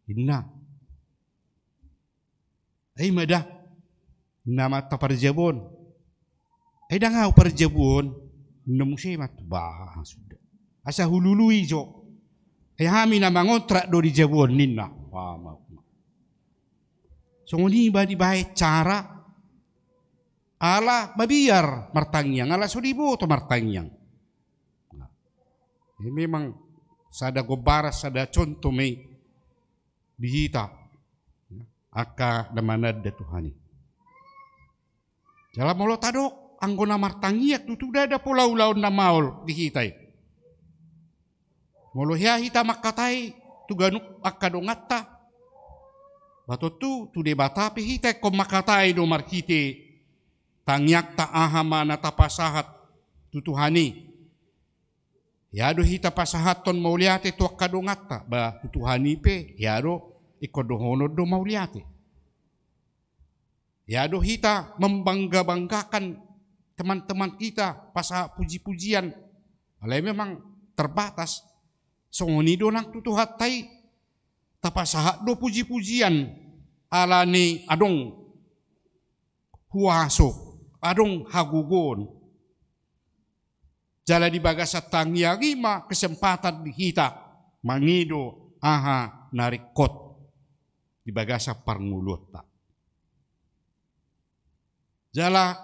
ninna. Ai ma da, ninna amanta parjabu on. Ai ndang ahu parjabu on, ninna muse ma tu, bah, sudah. Asa hulului jo. Ai hami na mangontrak do di jabu on ninna. Bah, ma, ma. Songon i ma dibaen cara, ala mabiar martangiang, ala so diboto martangiang. Nah, ini memang sada gombaran, sada contoh ma i di hita. angka na mananda Tuhan i. Jala molo tadok anggo na martangiang tutu ndada pola ulaon na maol di hita i. Molo hea hita mangkatai tu ganup angka donganta, ba tontu tu Debata pe hita ingkon mangkatai do marhite tangiangta aha ma na tapasahat tu Tuhan i. Hea do hita pasahathon mauliate tu angka donganta, ba tu Tuhan i pe hea do ingkon dohonon do mauliate. Hea do hita membangga-banggakan teman-teman kita, pasahat puji-pujian. Alai memang terbatas. Songon i do nang tu Tuhanta i, tapasahat do puji-pujian ala ni adong huaso, adong hagogoon. Jala di bagasan tangiang i ma kesempatan di hita mangido aha na ringkot di bagasan parngoluonta. Jala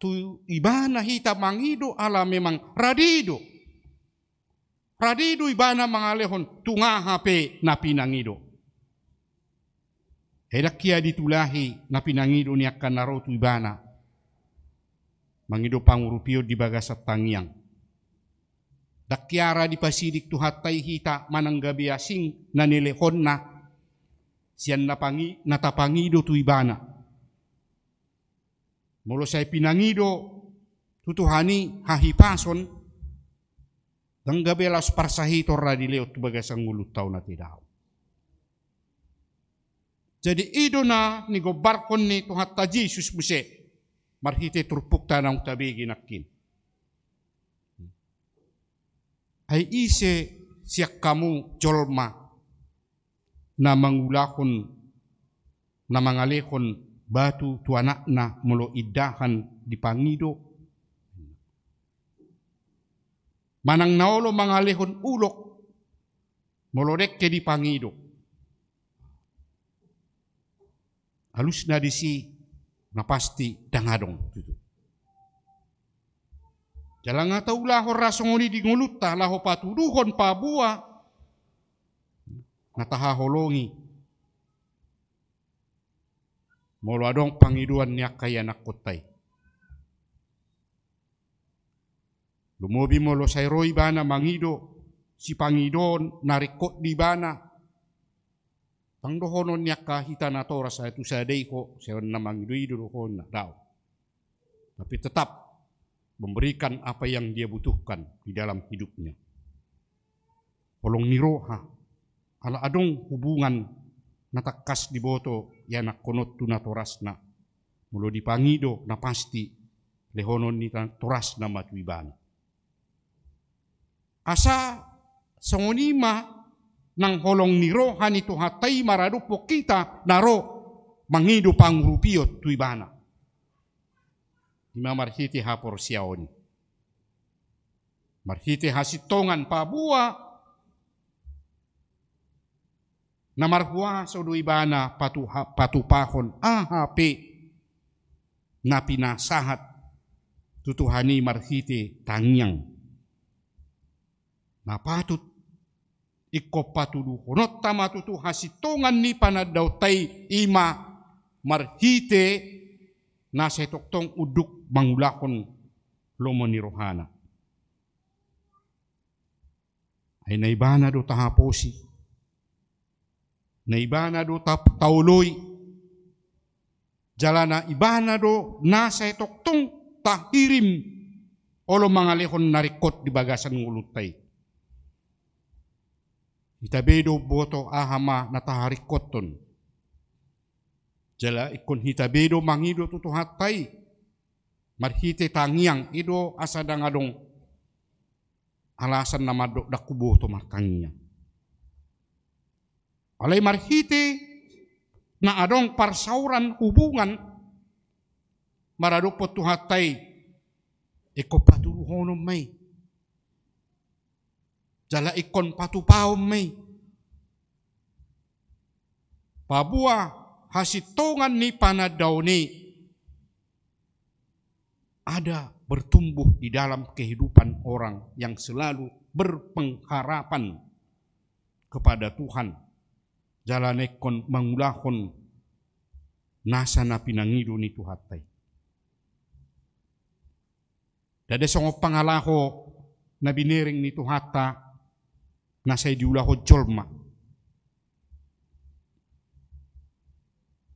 tu Ibana hita mangido ala memang radi do. Radi do Ibana mangalehon tung aha pe na pinangido. Ai ndang hea ditulahi na pinangido ni angka na ro tu Ibana mangido pangurupion di bagasan tangiang. Ndang hea ra dipasidik Tuhanta i hita manang gabe asing na nilehonna sian na pangi-, na tapangido tu Ibana. Molo sai pinangido tu Tuhan i hahipason, ndang gabe laos parsahiton ra dilehon tu bagasan ngolunta on ate daong. Jadi i do na nigombarhon ni Tuhanta Jesus muse marhite turpukta naung tabege nangkin. Ai ise sian hamu jolma na mangulahon, na mangalehon batu tu anakna molo indahan dipangido? Manang na olo mangalehon ulok molo dengke dipangido? Alusna disi na pasti ndang adong tutu. Jala nga taulahon ra songon i di ngolunta laho patuduhon paboa na tahaholongi molo adong pangidoan ni angka ianakkonta i. Lumobi molo sai ro ibana mangido sipangidoon na ringkot di ibana, ndang dohonon ni angka hita natoras, "Ai tu sada i ho, sai on na mangidoido do ho," na daong. Tapi tetap memberikan apa yang dia butuhkan di dalam hidupnya. Holong ni roha, ala adong hubungan na tangkas diboto ianakkon on tu natorasna. Molo dipangido, na pasti lehonon ni natorasna ma tu ibana. Asa songon i ma nang holong ni roha ni Tuhanta i maradophon hita na ro mangido pangurupion tu ibana. I ma marhite haporseaon i, marhite hasintongan paboa na marhuaso do ibana patuha-, patupahon aha pe na pinasahat tu Tuhan i marhite tangiang. Na patut ingkon patuduhononta ma tutu hasintongan ni panandaonta i, i ma marhite na sai tongtong unduk mangulahon lomo ni rohana. Ai na ibana do tahaposi, na ibana do ta-, taoloi, jala na ibana do na sai tongtong tahirim olo mangalehon na ringkot di bagasan ngolunta i. Hita be do umboto aha ma na taharingkothon. Jala ingkon hita be do mangido tu Tuhanta i marhite tangiang, i do asa ndang adong alasan na mandok ndang huboto martangiang. Alai marhite na adong parsauran hubungan maradophon Tuhanta i, ingkon patuduhonon ma i. Jala ingkon patupaon ma i. Paboa hasintongan ni panandaon i ada bertumbuh di dalam kehidupan orang yang selalu berpengharapan kepada Tuhan. Jala na ingkon mangulahon nasa na pinangido ni Tuhanta i. Ndada songon pangalaho na binereng ni Tuhanta na sai diulahon jolma.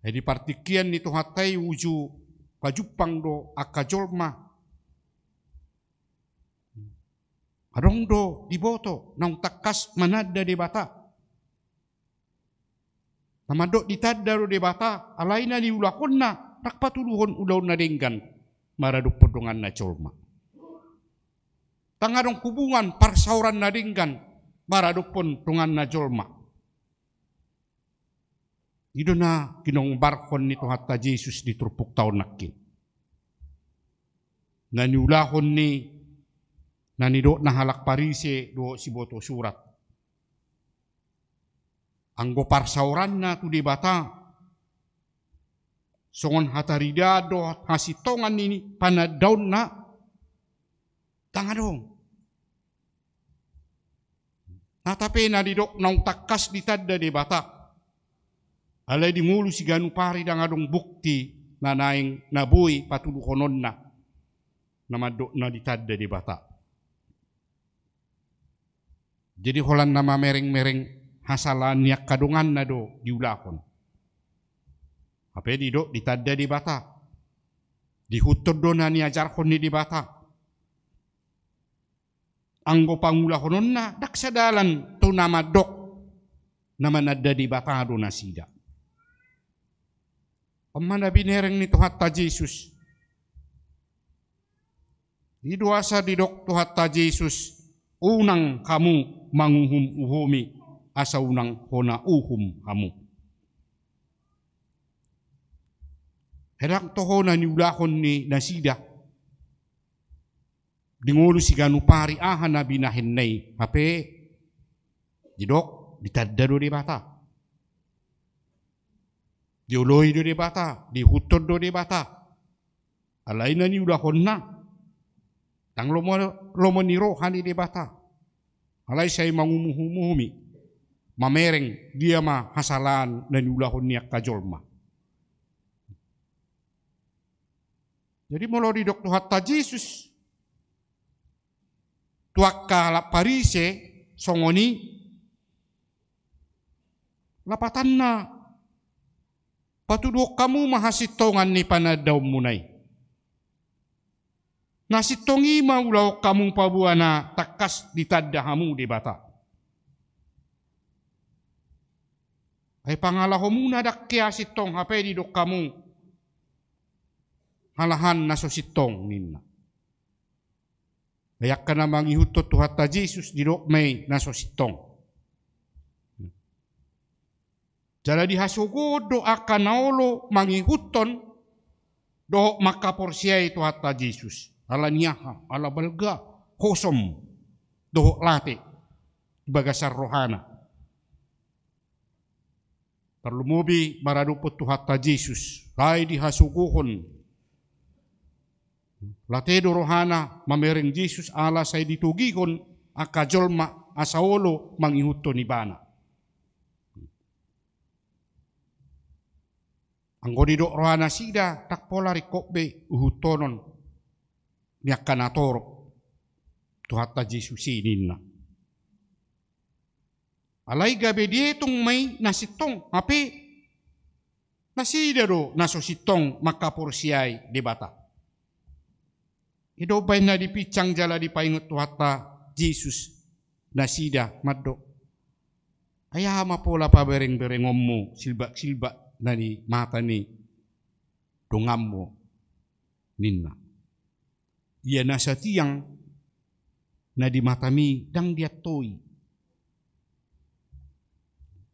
Jadi partingkian ni Tuhanta i uju pajumpang do angka jolma. Adong do diboto naung tangkas mananda Debata. Na mandok ditanda do Debata, alai na niulahonna ndang patuduhon ulaon na denggan maradophon donganna jolma. Ndang adong hubungan parsaoran na denggan maradophon donganna jolma. I do na ginombarhon ni Tuhanta Jesus di turpukta on nangkin. Na niulahon ni na nidok na halak Parise dohot siboto surat. Anggo parsaoranna tu Debata, songon hataridaan dohot hasintongan ni panandaonna, ndang adong. Nata pe na didok naung tangkas ditanda Debata, alai di ngolu siganup ari ndang adong bukti na naeng na boi patuduhononna na mandok na ditanda Debata. Jadi holan na mamereng-mereng hasalaan ni angka donganna do diulahon. Hape didok ditanda Debata. Diihuthon do na niajarhon ni Debata. Anggo pangulahononna ndang sadalan tu na mandok na mananda Debata do nasida. On ma na binereng ni Tuhanta Jesus. I do asa didok Tuhanta Jesus, unang hamu manguhum-uhumi, asa unang hona uhum hamu. Ndang toho na niulahon ni nasida di ngolu siganup ari aha na binahenna i, hape didok ditanda do Debata. Dioloi do Debata, diihuthon do Debata. Alai na niulahonna ndang lomo, lomo ni roha ni Debata. Alai sai manguhum-uhumi, mamereng dia ma hasalaan na niulahon ni angka jolma. Jadi molo didok Tuhanta Jesus tu angka halak Parise songon i, lapatanna patuduhon hamu ma hasintongan ni panandaonmuna i. Na sintong i ma ulaon hamu paboa na tangkas ditanda hamu Debata. Ai pangalahomuna ndang hea sintong hape didok hamu halahan na so sintong ninna. Ai angka na mangihuthon Tuhanta Jesus didok ma i na so sintong. Jala dihasogohon do angka na olo mangihuthon dohot mangkaporseai Tuhanta Jesus. Ala ni aha? Ala balga, hosom dohot late di bagasan rohana. Tarlumobi maradophon Tuhanta Jesus, sai dihasogohon. Late do rohana mamereng Jesus ala sai ditogihon angka jolma asa olo mangihuthon ibana. Anggo didok rohanasida, ndang pola ringkot be ihuthonon ni angka natorop Tuhanta Jesus i ninna. Alai gabe dietong ma i na sintong, hape nasida do na so sintong mangkaporseai Debata. I do umbahen na dipinsang jala dipaingot Tuhanta Jesus nasida mandok, ai aha ma pola pabereng-berengonmu silbak-silbak na di mata ni donganmu ninna. Ia nasa tiang na di matami ndang diantoi.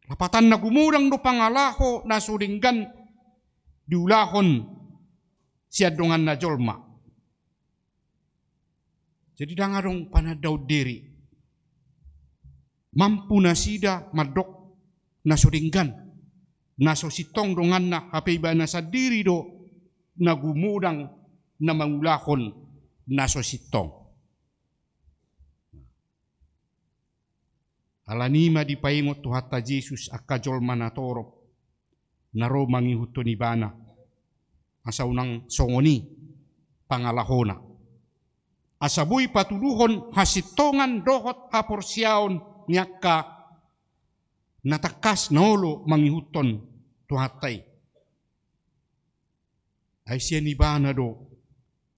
Lapatanna gumodang do pangalaho na so denggan diulahon sian donganna jolma. Jadi ndang adong panandaon diri. Mampu nasida mandok na so denggan, na so sintong donganna, hape ibana sandiri do na gumodang na mangulahon na so sintong. Alani i ma dipaingot Tuhanta Jesus angka jolma natorop na ro mangihuthon ibana. Asa unang songon i pangalahona. Asa boi patuduhon hasintongan dohot haporseaon ni angka na tangkas na olo mangihuthon Tuhanta i. Ai sian ibana do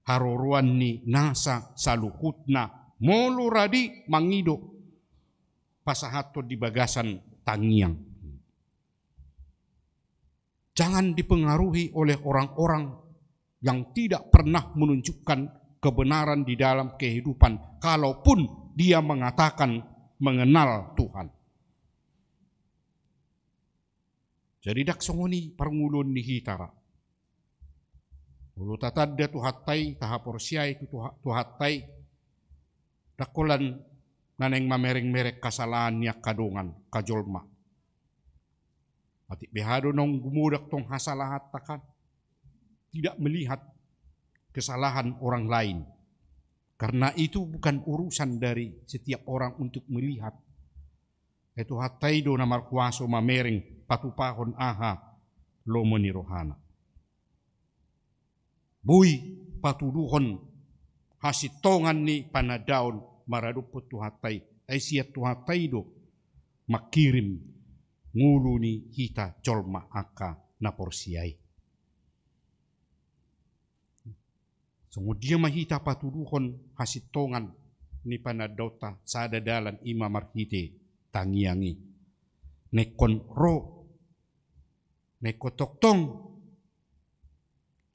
haroroan ni nasa saluhutna molo radi mangido pasahathon di bagasan tangiang. Jangan dipengaruhi oleh orang-orang yang tidak pernah menunjukkan kebenaran di dalam kehidupan, kalaupun dia mengatakan mengenal Tuhan. Jadi ndang songon i parngoluon ni hita ra. Molo tatanda Tuhanta i, tahaporseai tu Tuha-, Tuhanta i, ndang holan na naeng mamereng-mereng hasalahan ni angka dongan, angka jolma. Atik beha do naung gumodang tong hasalahanta kan. Tidak melihat kesalahan orang lain. Karena itu bukan urusan dari setiap orang untuk melihat. Ai Tuhanta i do na markuaso mamereng patupahon aha lomo ni rohana. Boi patuduhon hasintongan ni panandaon maradophon Tuhanta i. Ai sian Tuhanta i do mangkirim ngolu ni hita jolma angka na porsea i. Songon dia ma hita patuduhon hasintongan ni panandaonta? Sada dalan i ma marhite tangiang i. Na ingkon ro, na ingkon tongtong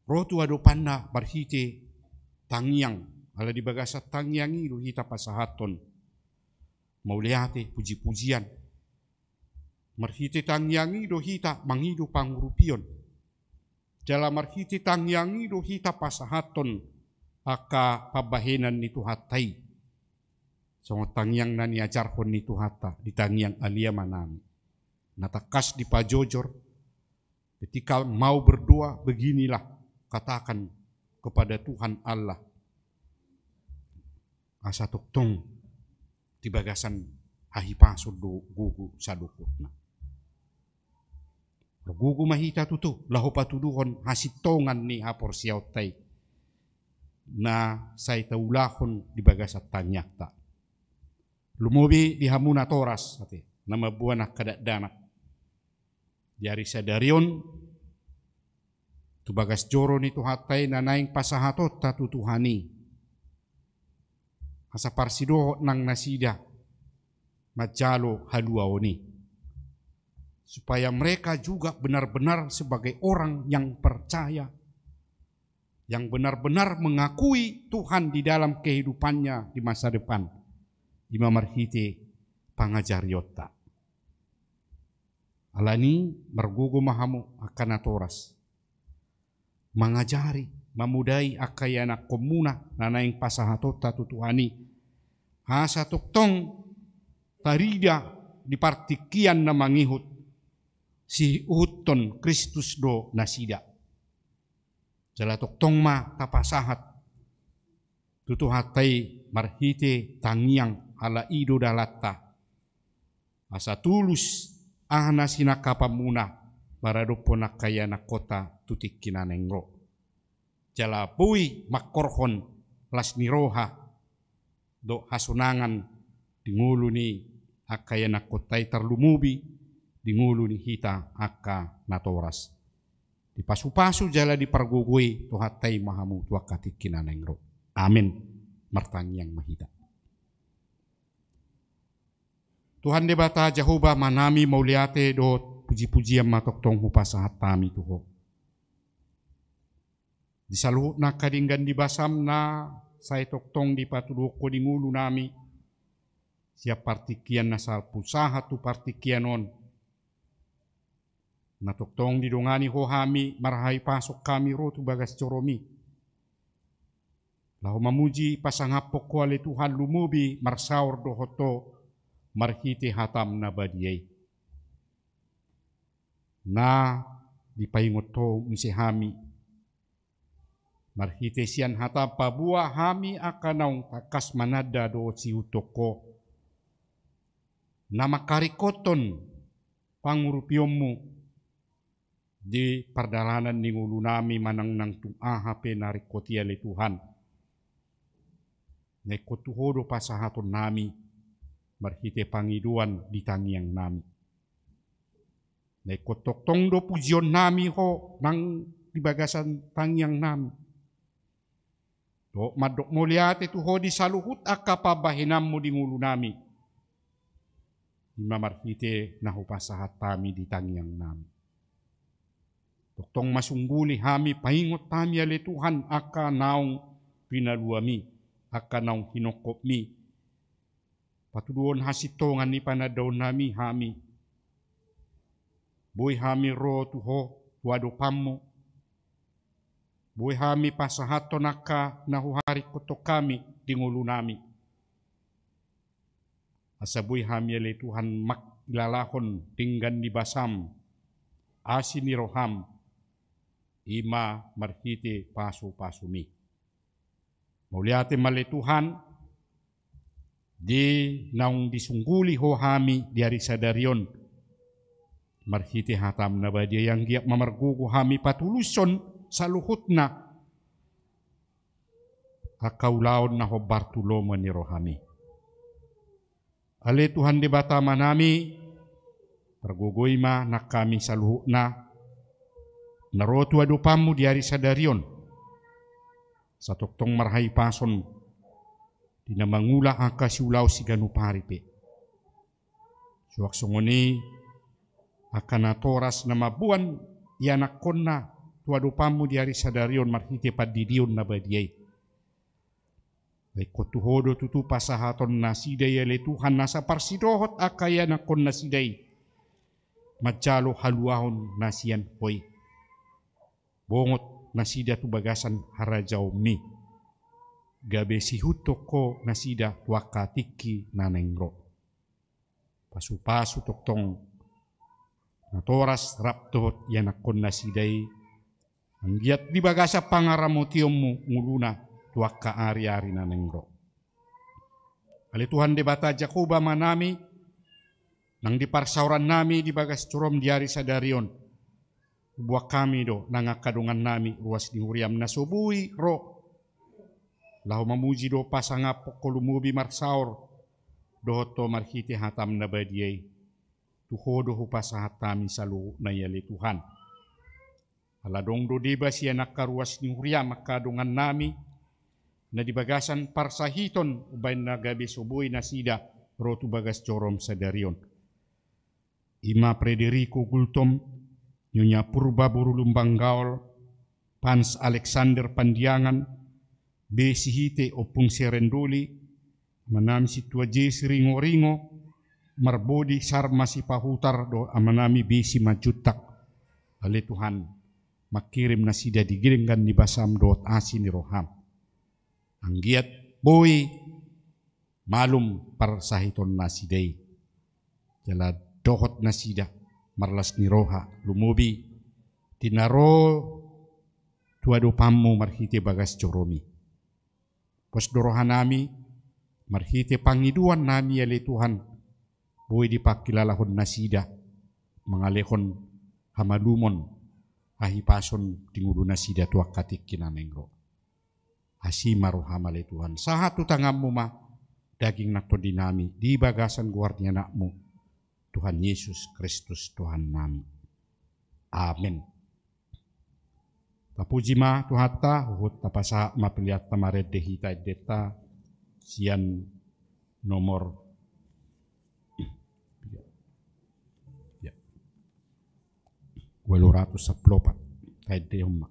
ro tu adopanna marhite tangiang. Ala di bagasan tangiang i do hita pasahathon mauliate, puji-pujian. Marhite tangiang i do hita mangido pangurupion. Jala marhite tangiang i do hita pasahathon angka pambahenan ni Tuhanta i. Songon tangiang na niajarhon ni Tuhanta di tangiang Alia ma nami. Na tangkas dipajojor, ketika mau berdoa, beginilah katakan kepada Tuhan Allah. Asa tongtong di bagasan hahipason do gogo saluhutna. Margogo ma hita tutu laho patuduhon hasintongan ni haporseaonta i na sai taulahon di bagasan tangiangta. Lumobi di hamu natoras, ate, na mamboan angka dakdanak. Di ari sadari on, tu bagas joro ni Tuhanta i na naeng pasahatonta tu Tuhan i. Asa parsidohot nang nasida manjalo haluaon i. Supaya mereka juga benar-benar sebagai orang yang percaya, yang benar-benar mengakui Tuhan di dalam kehidupannya di masa depan. I ma marhite pangajarionta. Alani i margogo ma hamu angka natoras. Mangajari, mamodai angka ianakkonmuna na naeng pasahatonta tu Tuhan i. Asa tongtong tarida di partingkian na mangihut, siihuthon Kristus do nasida. Jala tongtong ma tapasahat tu Tuhanta i marhite tangiang, ala i do dalanta. Asa tulus aha na sinangkapanmuna maradophon angka ianakkonta tu tingki na naeng ro. Jala boi mangkorhon las ni roha dohot hasonangan di ngolu ni angka ianakkonta i, tarlumobi di ngolu ni hita angka natoras. Dipasupasu jala dipargogoi Tuhanta i ma hamu tu angka tingki na naeng ro. Amen. Martangiang ma hita. Tuhan Debata Jahowa, Amanami, mauliate dohot puji-pujian ma tongtong hupasahat hami tu Ho. Di saluhut na angka denggan ni basam na sai tongtong dipatuduhon Ho di ngolunami, sian partingkian na salpu sahat tu partingkian on, na tongtong didongani Ho hami marhahipason hami ro tu bagas joroMi, laho mamuji pasangaphon Ho, ale Tuhan, lumobi marsaor dohot Ho marhite hataM na badia i. Na dipaingot Ho muse hami marhite sian hataM, paboa hami angka naung tangkas mananda dohot siihuthon Ho, na mangkaringkothon pangurupionMu di pardalanan ni ngolunami manang nang tung aha pe na ringkot i ale Tuhan. Na ingkon tu Ho do pasahatonnami marhite pangidoan di tangiangnami. Na ingkon tongtong do pujionnami Ho nang di bagasan tangiangnami. Dohot mandok mauliate tu Ho di saluhut angka pambahenanmu di ngolunami. I ma marhite na hupasahat hami di tangiangnami. Tongtong ma sungguli hami, paingot hami ale Tuhan angka naung pinaluami, angka naung hinongkopmi. Patuduhon hasintongan ni panandaonnami hami. Boi hami ro tu Ho, tu adopanmu. Boi hami pasahathon angka na huharingkothon hami di ngolunami. Asa boi hami ale Tuhan mangkilalahon denggan ni basam, asi ni roham, i ma marhite pasupasumi. Mauliate ma ale Tuhan, di naung disungguli Ho hami di ari sadari on. Marhite hatam na badia i anggiat ma margogo hami patulushon saluhutna angka ulaon na hombar tu lomo ni rohami. Ale Tuhan Debata Amanami, pargogoi ma nang hami saluhutna na ro tu adopanmu di ari sadari on. Asa tongtong marhahipason di na mangula angka siulaon siganup ari pe. Suang songon i angka natoras na mamboan ianakhonna tu adopanmu di ari sadari on marhite pandidion na badia i. Ingkon tu Ho do tutu pasahatonnasida i ale Tuhan asa parsidohot angka ianakhonnasida i manjalo haluaon na sian Ho i. Bongot nasida tu bagasan harajaonmi. Gabe siihuthon Ho nasida tu angka tingki na naeng ro. Pasupasu tongtong natoras rap dohot ianakhonnasida i. Anggiat di bagasan pangaramotionmu ngoluna tu angka ariari na naeng ro. Ale Tuhan Debata Jahowa Amanami, nang di parsaorannami di bagas joroM di ari sadari on. Huboan hami do nang angka dongannami ruas ni huriaM na so boi ro laho mamuji dohot pasangaphon Ho lumobi marsaor dohot Ho marhite hataM na badia i. Tu Ho do hupasahat hami saluhutna i ale Tuhan. Ala adong do deba sian angka ruas ni huriaM angka dongannami na di bagasan parsahiton umbahen na gabe so boi nasida ro tu bagas joroM sadari on. I ma Frederico Gultom, Nyonya Purba boru Lumban Gaol, Pans Alexander Pandiangan, be Sihite Ompung Serendoli, amanami Sintua Jesi Ringoringo, Marbodi Sarma Sipahutar dohot amanami be Simanjuntak. Ale Tuhan, mangkirim nasida di denggan ni basaM dohot asi ni rohaM. Anggiat boi malum parsahitonnasida i. Jala dohot nasida marlas ni roha lumobi di na ro tu adopanMu marhite bagas joroMi. Pos do rohanami marhite pangidoannami ale Tuhan, boi dipangkilalahon nasida mangalehon hamalumon, hahipason di ngolunasida tu angka tingki na naeng ro. Asi ma rohaM ale Tuhan, sahat tu tanganMu ma daging nang tondinami di bagasan goar ni AnakMu, Tuhan Yesus Kristus Tuhannami. Amen. Tapuji ma Tuhanta, huhut tapasahat ma peleanta marende hita endenta sian nomor ualu ratus sampulu opat. Taendehon ma.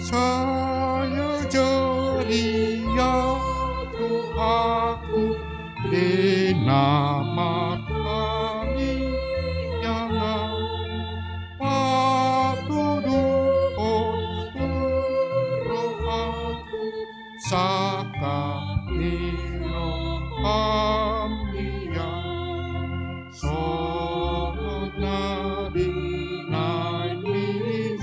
Sai ajari ia Tuhanku, di na martangiang ahu, patuduhon tu rohangku, sangkap ni roham ia. Songon na binahen ni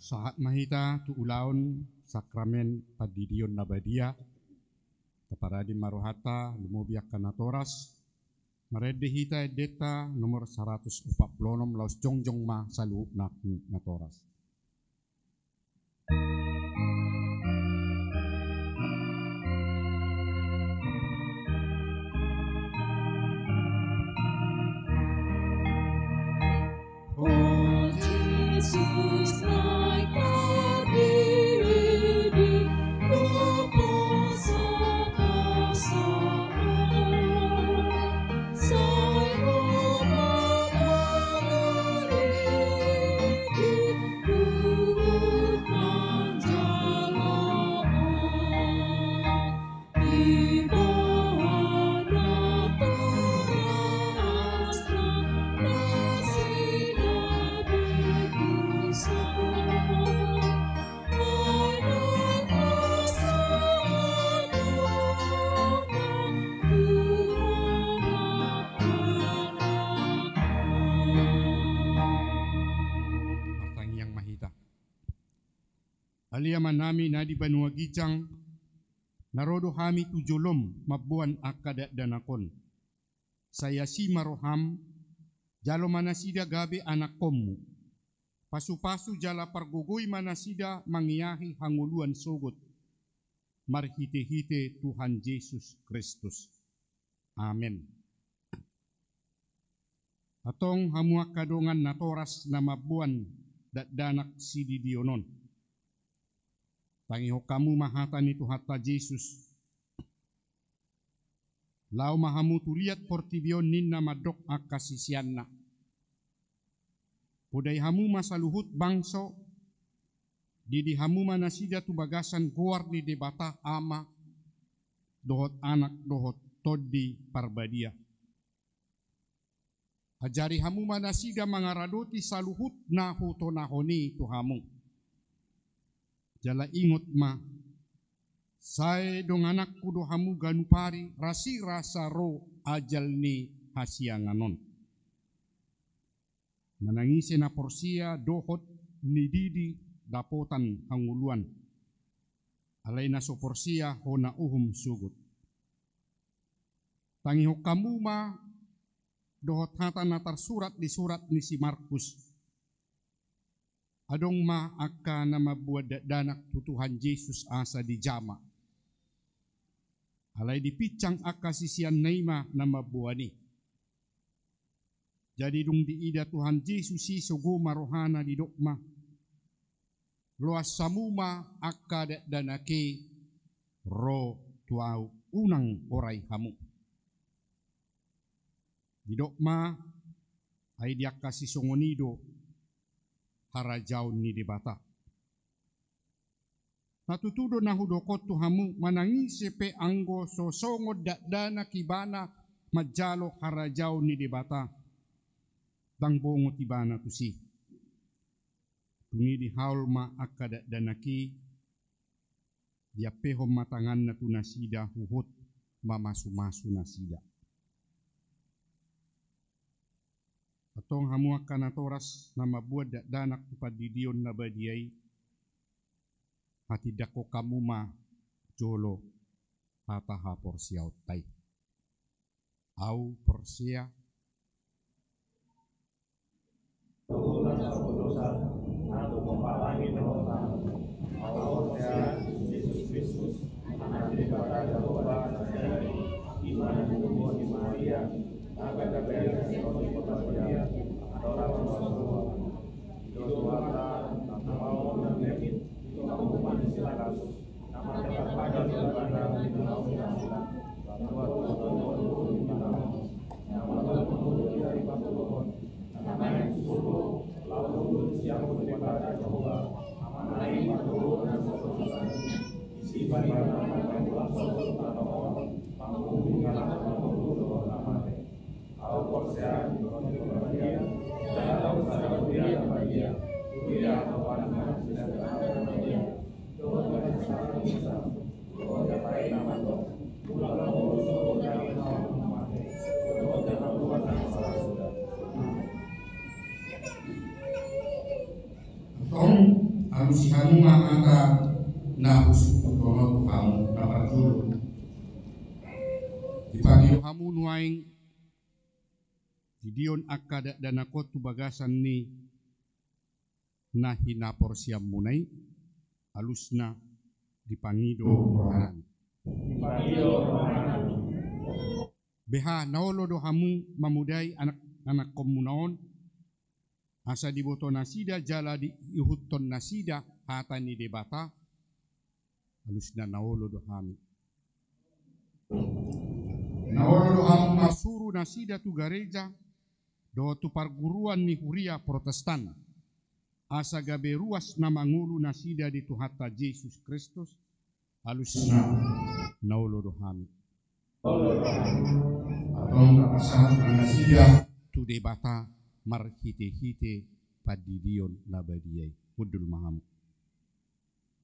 Sahat ma hita tu ulaon sakramen pandidion na badia. Taparade ma rohanta, lumobi angka natoras. Marende hita endenta nomor saratus opat pulu onom, laos jongjong ma saluhutna natoras. Martangiang ma hita. Ale Amanami na di banua ginjang, na ro do hami tu jolom mamboan angka dakdanak on. Sai asi ma roham, jalo ma nasida gabe anakkonmu. Pasupasu jala pargogoi ma nasida mangeahi hangoluan sogot. Marhitehite Tuhan Jesus Kristus. Amen. Antong hamu angka dongan natoras na mamboan dakdanak sididion on, tangihon hamu ma hata ni Tuhanta Jesus. Laho ma hamu tu liat portibi on, ninna mandok angka siseanna. Podai hamu ma saluhut bangso, didi hamu ma nasida tu bagasan goar ni Debata Ama, dohot Anak, dohot Tondi Parbadia. Ajari hamu ma nasida mangaradoti saluhut na hutonahon i tu hamu. Jala ingot ma, sai dongananku do hamu ganup ari, rasirasa ro ajal ni hasiangan on. Manang ise na porsea dohot nididi dapotan hangoluan, alai na so porsea hona uhum sogot. Tangihon hamu ma dohot hata na tarsurat di surat ni si Markus. Adong ma angka na mamboan dakdanak tu Tuhan Jesus asa dijama. Alai dipinsang angka siseanna i ma na mamboan i. Jadi dung diida Tuhan Jesus i, sogo ma rohana, didok ma: Loas hamu ma angka dakdanak i ro tu ahu, unang orai hamu. Didok ma: Ai di angka sisongon i do harajaon ni Debata. Na tutu do na hudok on tu hamu, manang ise pe anggo so songon dakdanak ibana manjalo harajaon ni Debata, ndang bongot ibana tusi. Dung i dihaol ma angka dakdanak i, diampehon ma tanganna tu nasida huhut mamasumasu nasida. Antong hamu angka natoras na mambuat dakdanak tu pandidion na badia i, hatindangkon hamu ma jolo hata haporseaonta i. Au porsea. Antong, alusi hamu ma hata na husungkunon tu hamu. Na parjolo, dipangido hamu nuaeng didion angka dakdanak on tu bagasan ni na hinaporseamuna i, alusna dipangido rohanami. Beha na olo do hamu mamodai anak-anakkonmuna on, asa diboto nasida jala diihuthon nasida hata ni Debata, alusna na olo do hami. Na olo do hamu masuru nasida tu gareja dohot tu parguruan ni huria Protestan, asa gabe ruas na mangolu nasida di Tuhanta Jesus Kristus, alusna na olo do hami. Antong tapasahat ma nasida tu Debata marhitehite pandidion na badia i. Hundul ma hamu.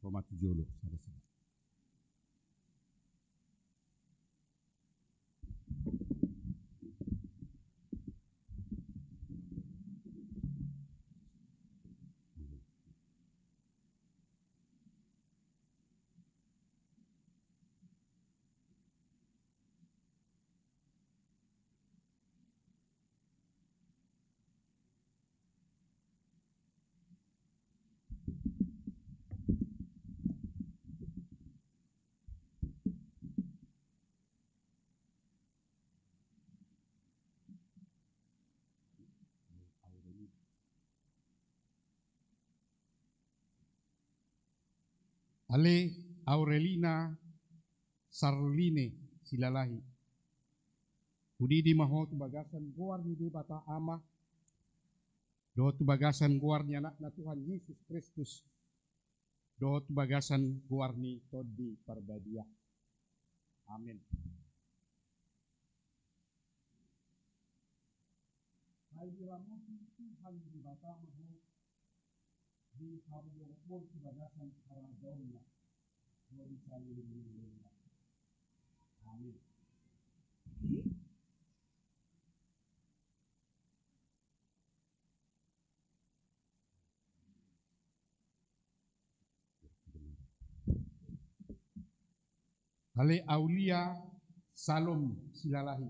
Ro ma tu jolo sada-sada. Ale Aurelina Sarline Silalahi, hudidi ma ho tu bagasan goar ni Debata Ama, dohot tu bagasan goar ni Anakna Tuhan Jesus Kristus, dohot tu bagasan goar ni Tondi Parbadia. Amen. Sai diramoti Tuhan Debata ma ho di habobongan on tu bagasan harajaonna, ro di saleleng ni lelengna. Amen. Ale Aulia Salom Silalahi,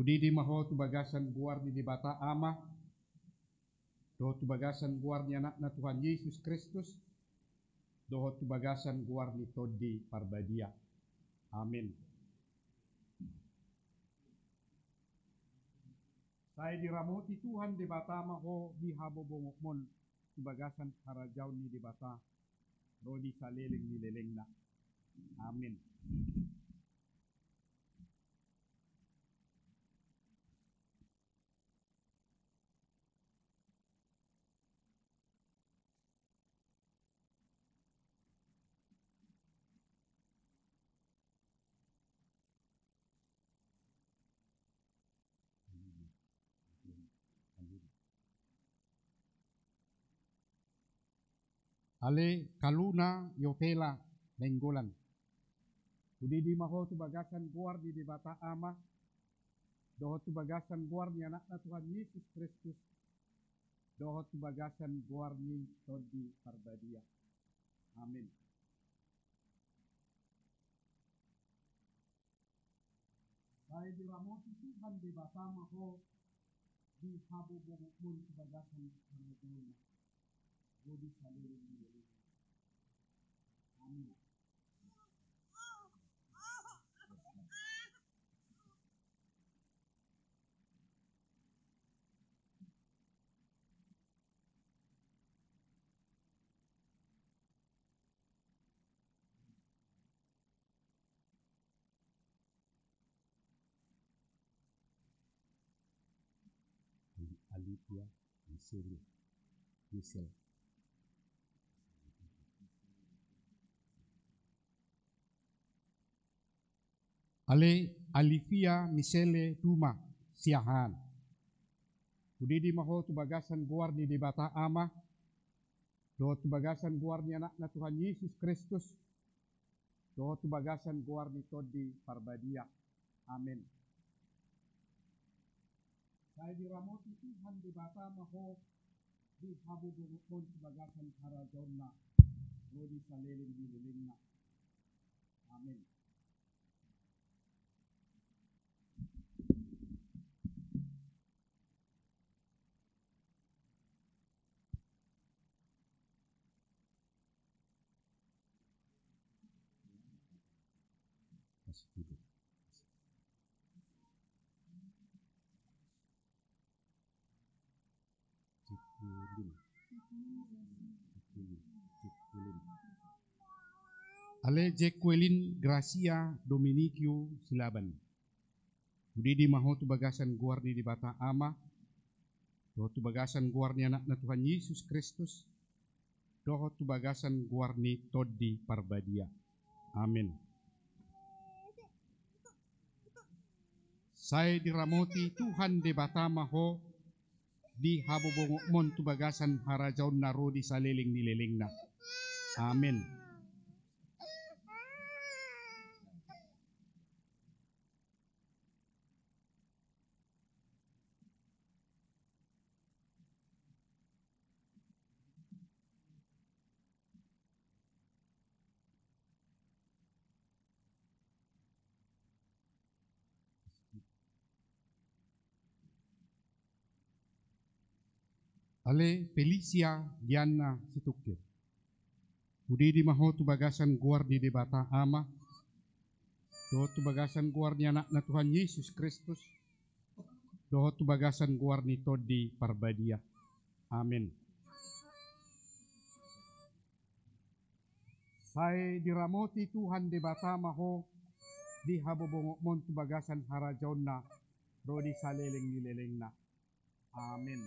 hudidi ma ho tu bagasan goar ni Debata Ama, dohot tu bagasan goar ni Anakna Tuhan Jesus Kristus, dohot tu bagasan goar ni Tondi Parbadia. Amen. Sai diramoti Tuhan Debata ma ho di habobongan on tu bagasan harajaon ni Debata, ro di saleleng ni lelengna. Amen. Ale Kaluna Yopela Nainggolan. Hudidi ma ho tu bagasan goar ni Debata Ama, dohot tu bagasan goar ni Anakna Tuhan Jesus Kristus, dohot tu bagasan goar ni Tondi Parbadia. Amin. Sai diramoti Tuhan Debata ma ho di habobongonmon tu bagasan harajaonna, ro di saleleng ni lelengna. Amin. Alifia, Miseli, Misel. Ale Alifia Misele Duma Siahaan. Hudidi ma ho tu bagasan goar ni Debata Ama, dohot tu bagasan goar ni Anakna Tuhan Jesus Kristus, dohot tu bagasan goar ni Tondi Parbadia. Amin. Sai diramoti Tuhan Debata ma ho di habobongonmon tu bagasan harajaonna, ro di saleleng ni lelengna. Amin. Ale Jekuelin Gracia Dominikiu Silaban. Hudidi ma ho tu bagasan goar ni Debata Ama, dohot tu bagasan goar ni Anakna Tuhan Jesus Kristus, dohot tu bagasan goar ni Tondi Parbadia. Amin. Sai diramoti Tuhan Debata ma ho di habobongonmon tu bagasan harajaonna, ro di saleleng ni lelengna. Amin. Ale Felicia Diana Situngkir. Hudidi ma ho tu bagasan goar ni Debata Ama, dohot tu bagasan goar ni Anakna Tuhan Jesus Kristus, dohot tu bagasan goar ni Tondi Parbadia. Amin. Sai diramoti Tuhan Debata ma ho di habobongonmon tu bagasan harajaonna, ro di saleleng ni lelengna. Amin.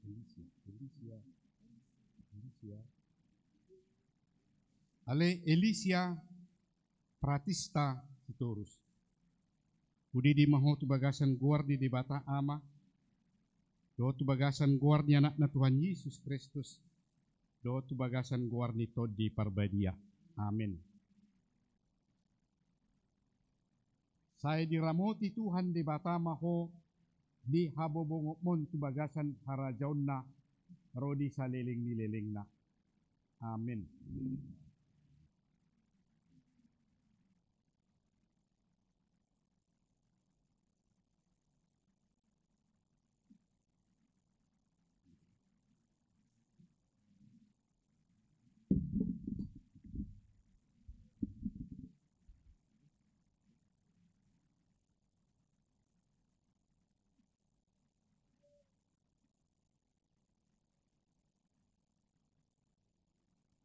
Elisia, Elisia, Elisia. Ale Elisia Pratista Sitorus. Hudidi ma ho tu bagasan goar ni Debata Ama, dohot tu bagasan goar ni Anakna Tuhan Jesus Kristus, dohot tu bagasan goar ni Tondi Parbadia. Amin. Sai diramoti Tuhan Debata ma ho di habobongonmon tu bagasan harajaonna, ro di saleleng ni lelengna. Amin.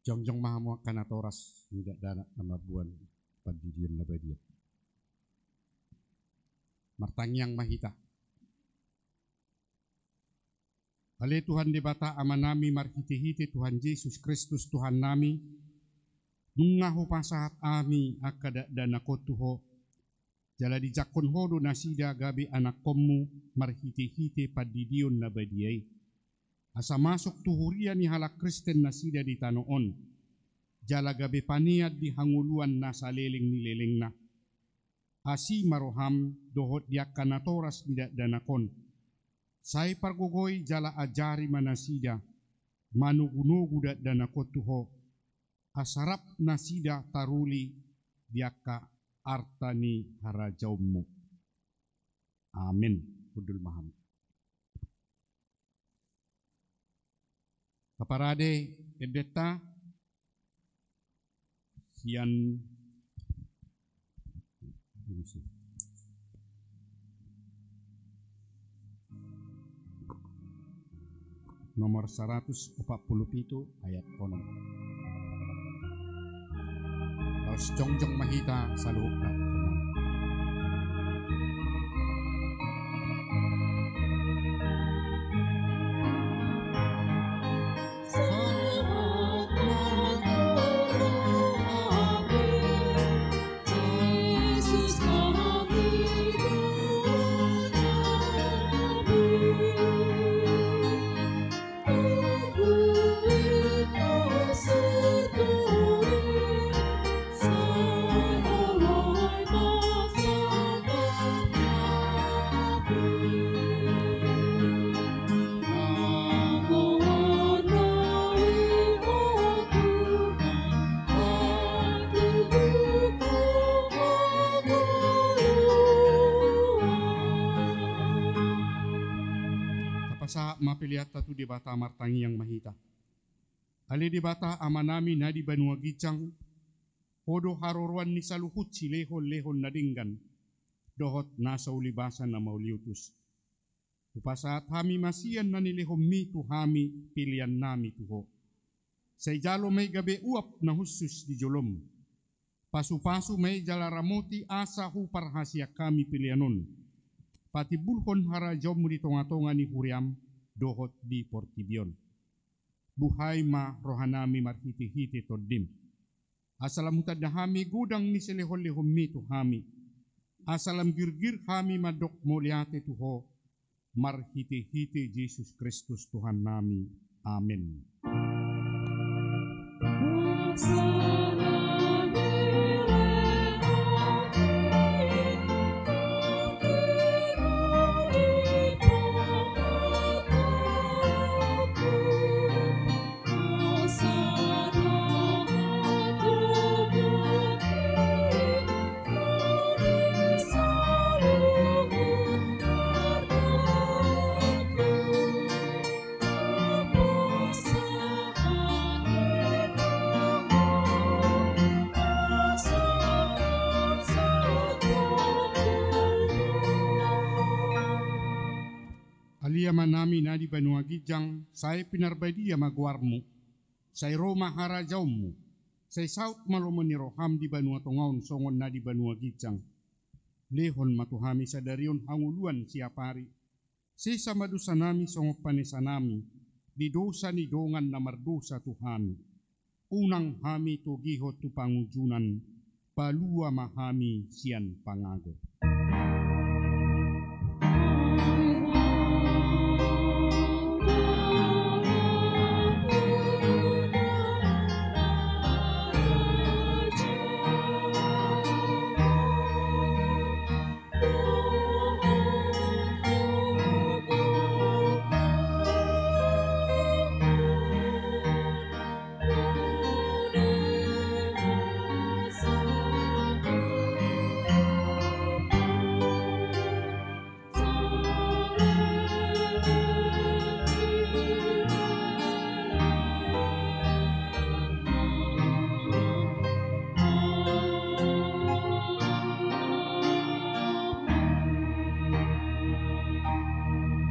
Jongjong ma hamu angka natoras ni dakdanak na mamboan pandidion na badia. Martangiang ma hita. Ale Tuhan Debata Amanami, marhitehite Tuhan Jesus Kristus Tuhannami, nunga hupasahat hami angka dakdanak on tu Ho, jala dijangkon Ho do nasida gabe anakkonmu marhitehite pandidion na badia i. Asa masuk tu huria ni halak Kristen nasida di tano on, jala gabe panean di hangoluan na saleleng ni lelengna. Asi ma roham dohot di angka natoras ni dakdanak on. Sai pargogoi jala ajari ma nasida manogunogu dakdanak on tu Ho, asa rap nasida taruli di angka arta ni harajaonmu. Amen. Hundul ma hami. Taparade endenta sian nomor saratus opat pulu pitu ayat onom. Laos jongjong ma hita saluhutna. Tapasahat ma peleanta tu Debata, martangiang ma hita. Ale Debata Amanami na di banua ginjang, Ho do haroroan ni saluhut silehonlehon na denggan dohot nasa ulibasa na mauliutus. Hupasahat hami ma sian na nilehonmi tu hami peleannami tu Ho. Sai jalo ma i gabe uap na hushus di jolom. Pasupasu ma i jala ramoti asa huparhaseang hami pelean on. Patimbulhon harajaonmu di tongatonga ni huriam dohot di portibi on. Buhai ma rohanami marhitehite Tondim. Asa lam hutanda hami godang ni silehonlehonmi tu hami. Asa lam girgir hami mandok mauliate tu Ho, marhitehite Jesus Kristus Tuhannami. Amen. Ale Amanami na di banua ginjang, sai pinarbadia ma goarmu. Sai ro ma harajaonmu. Sai saut ma lomo ni roham di banua tonga on songon na di banua ginjang. Lehon ma tu hami sadari on hangoluan siapari. Sesa ma dosanami songon panesanami di dosa ni dongan na mardosa tu hami. Unang hami togihon tu pangunjunan, palua ma hami sian pangago.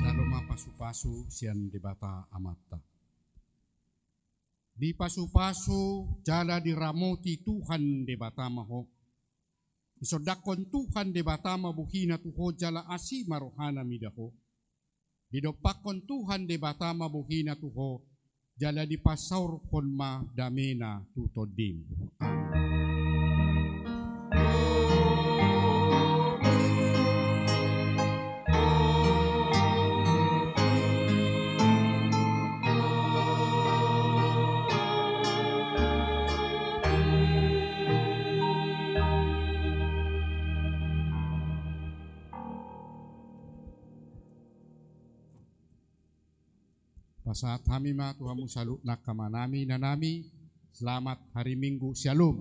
Jalo ma pasupasu sian Debata Amanta. Dipasupasu jala diramoti Tuhan Debata ma ho. Disondangkon Tuhan Debata ma bohina tu ho jala asi ma rohana mida ho. Didompakkon Tuhan Debata ma bohina tu ho jala dipasaorhon ma damena tu tondim. Amen. Pasahat hami ma tu hamu saluhutna angka amanami, inanami. Selamat hari Minggu, Syalom.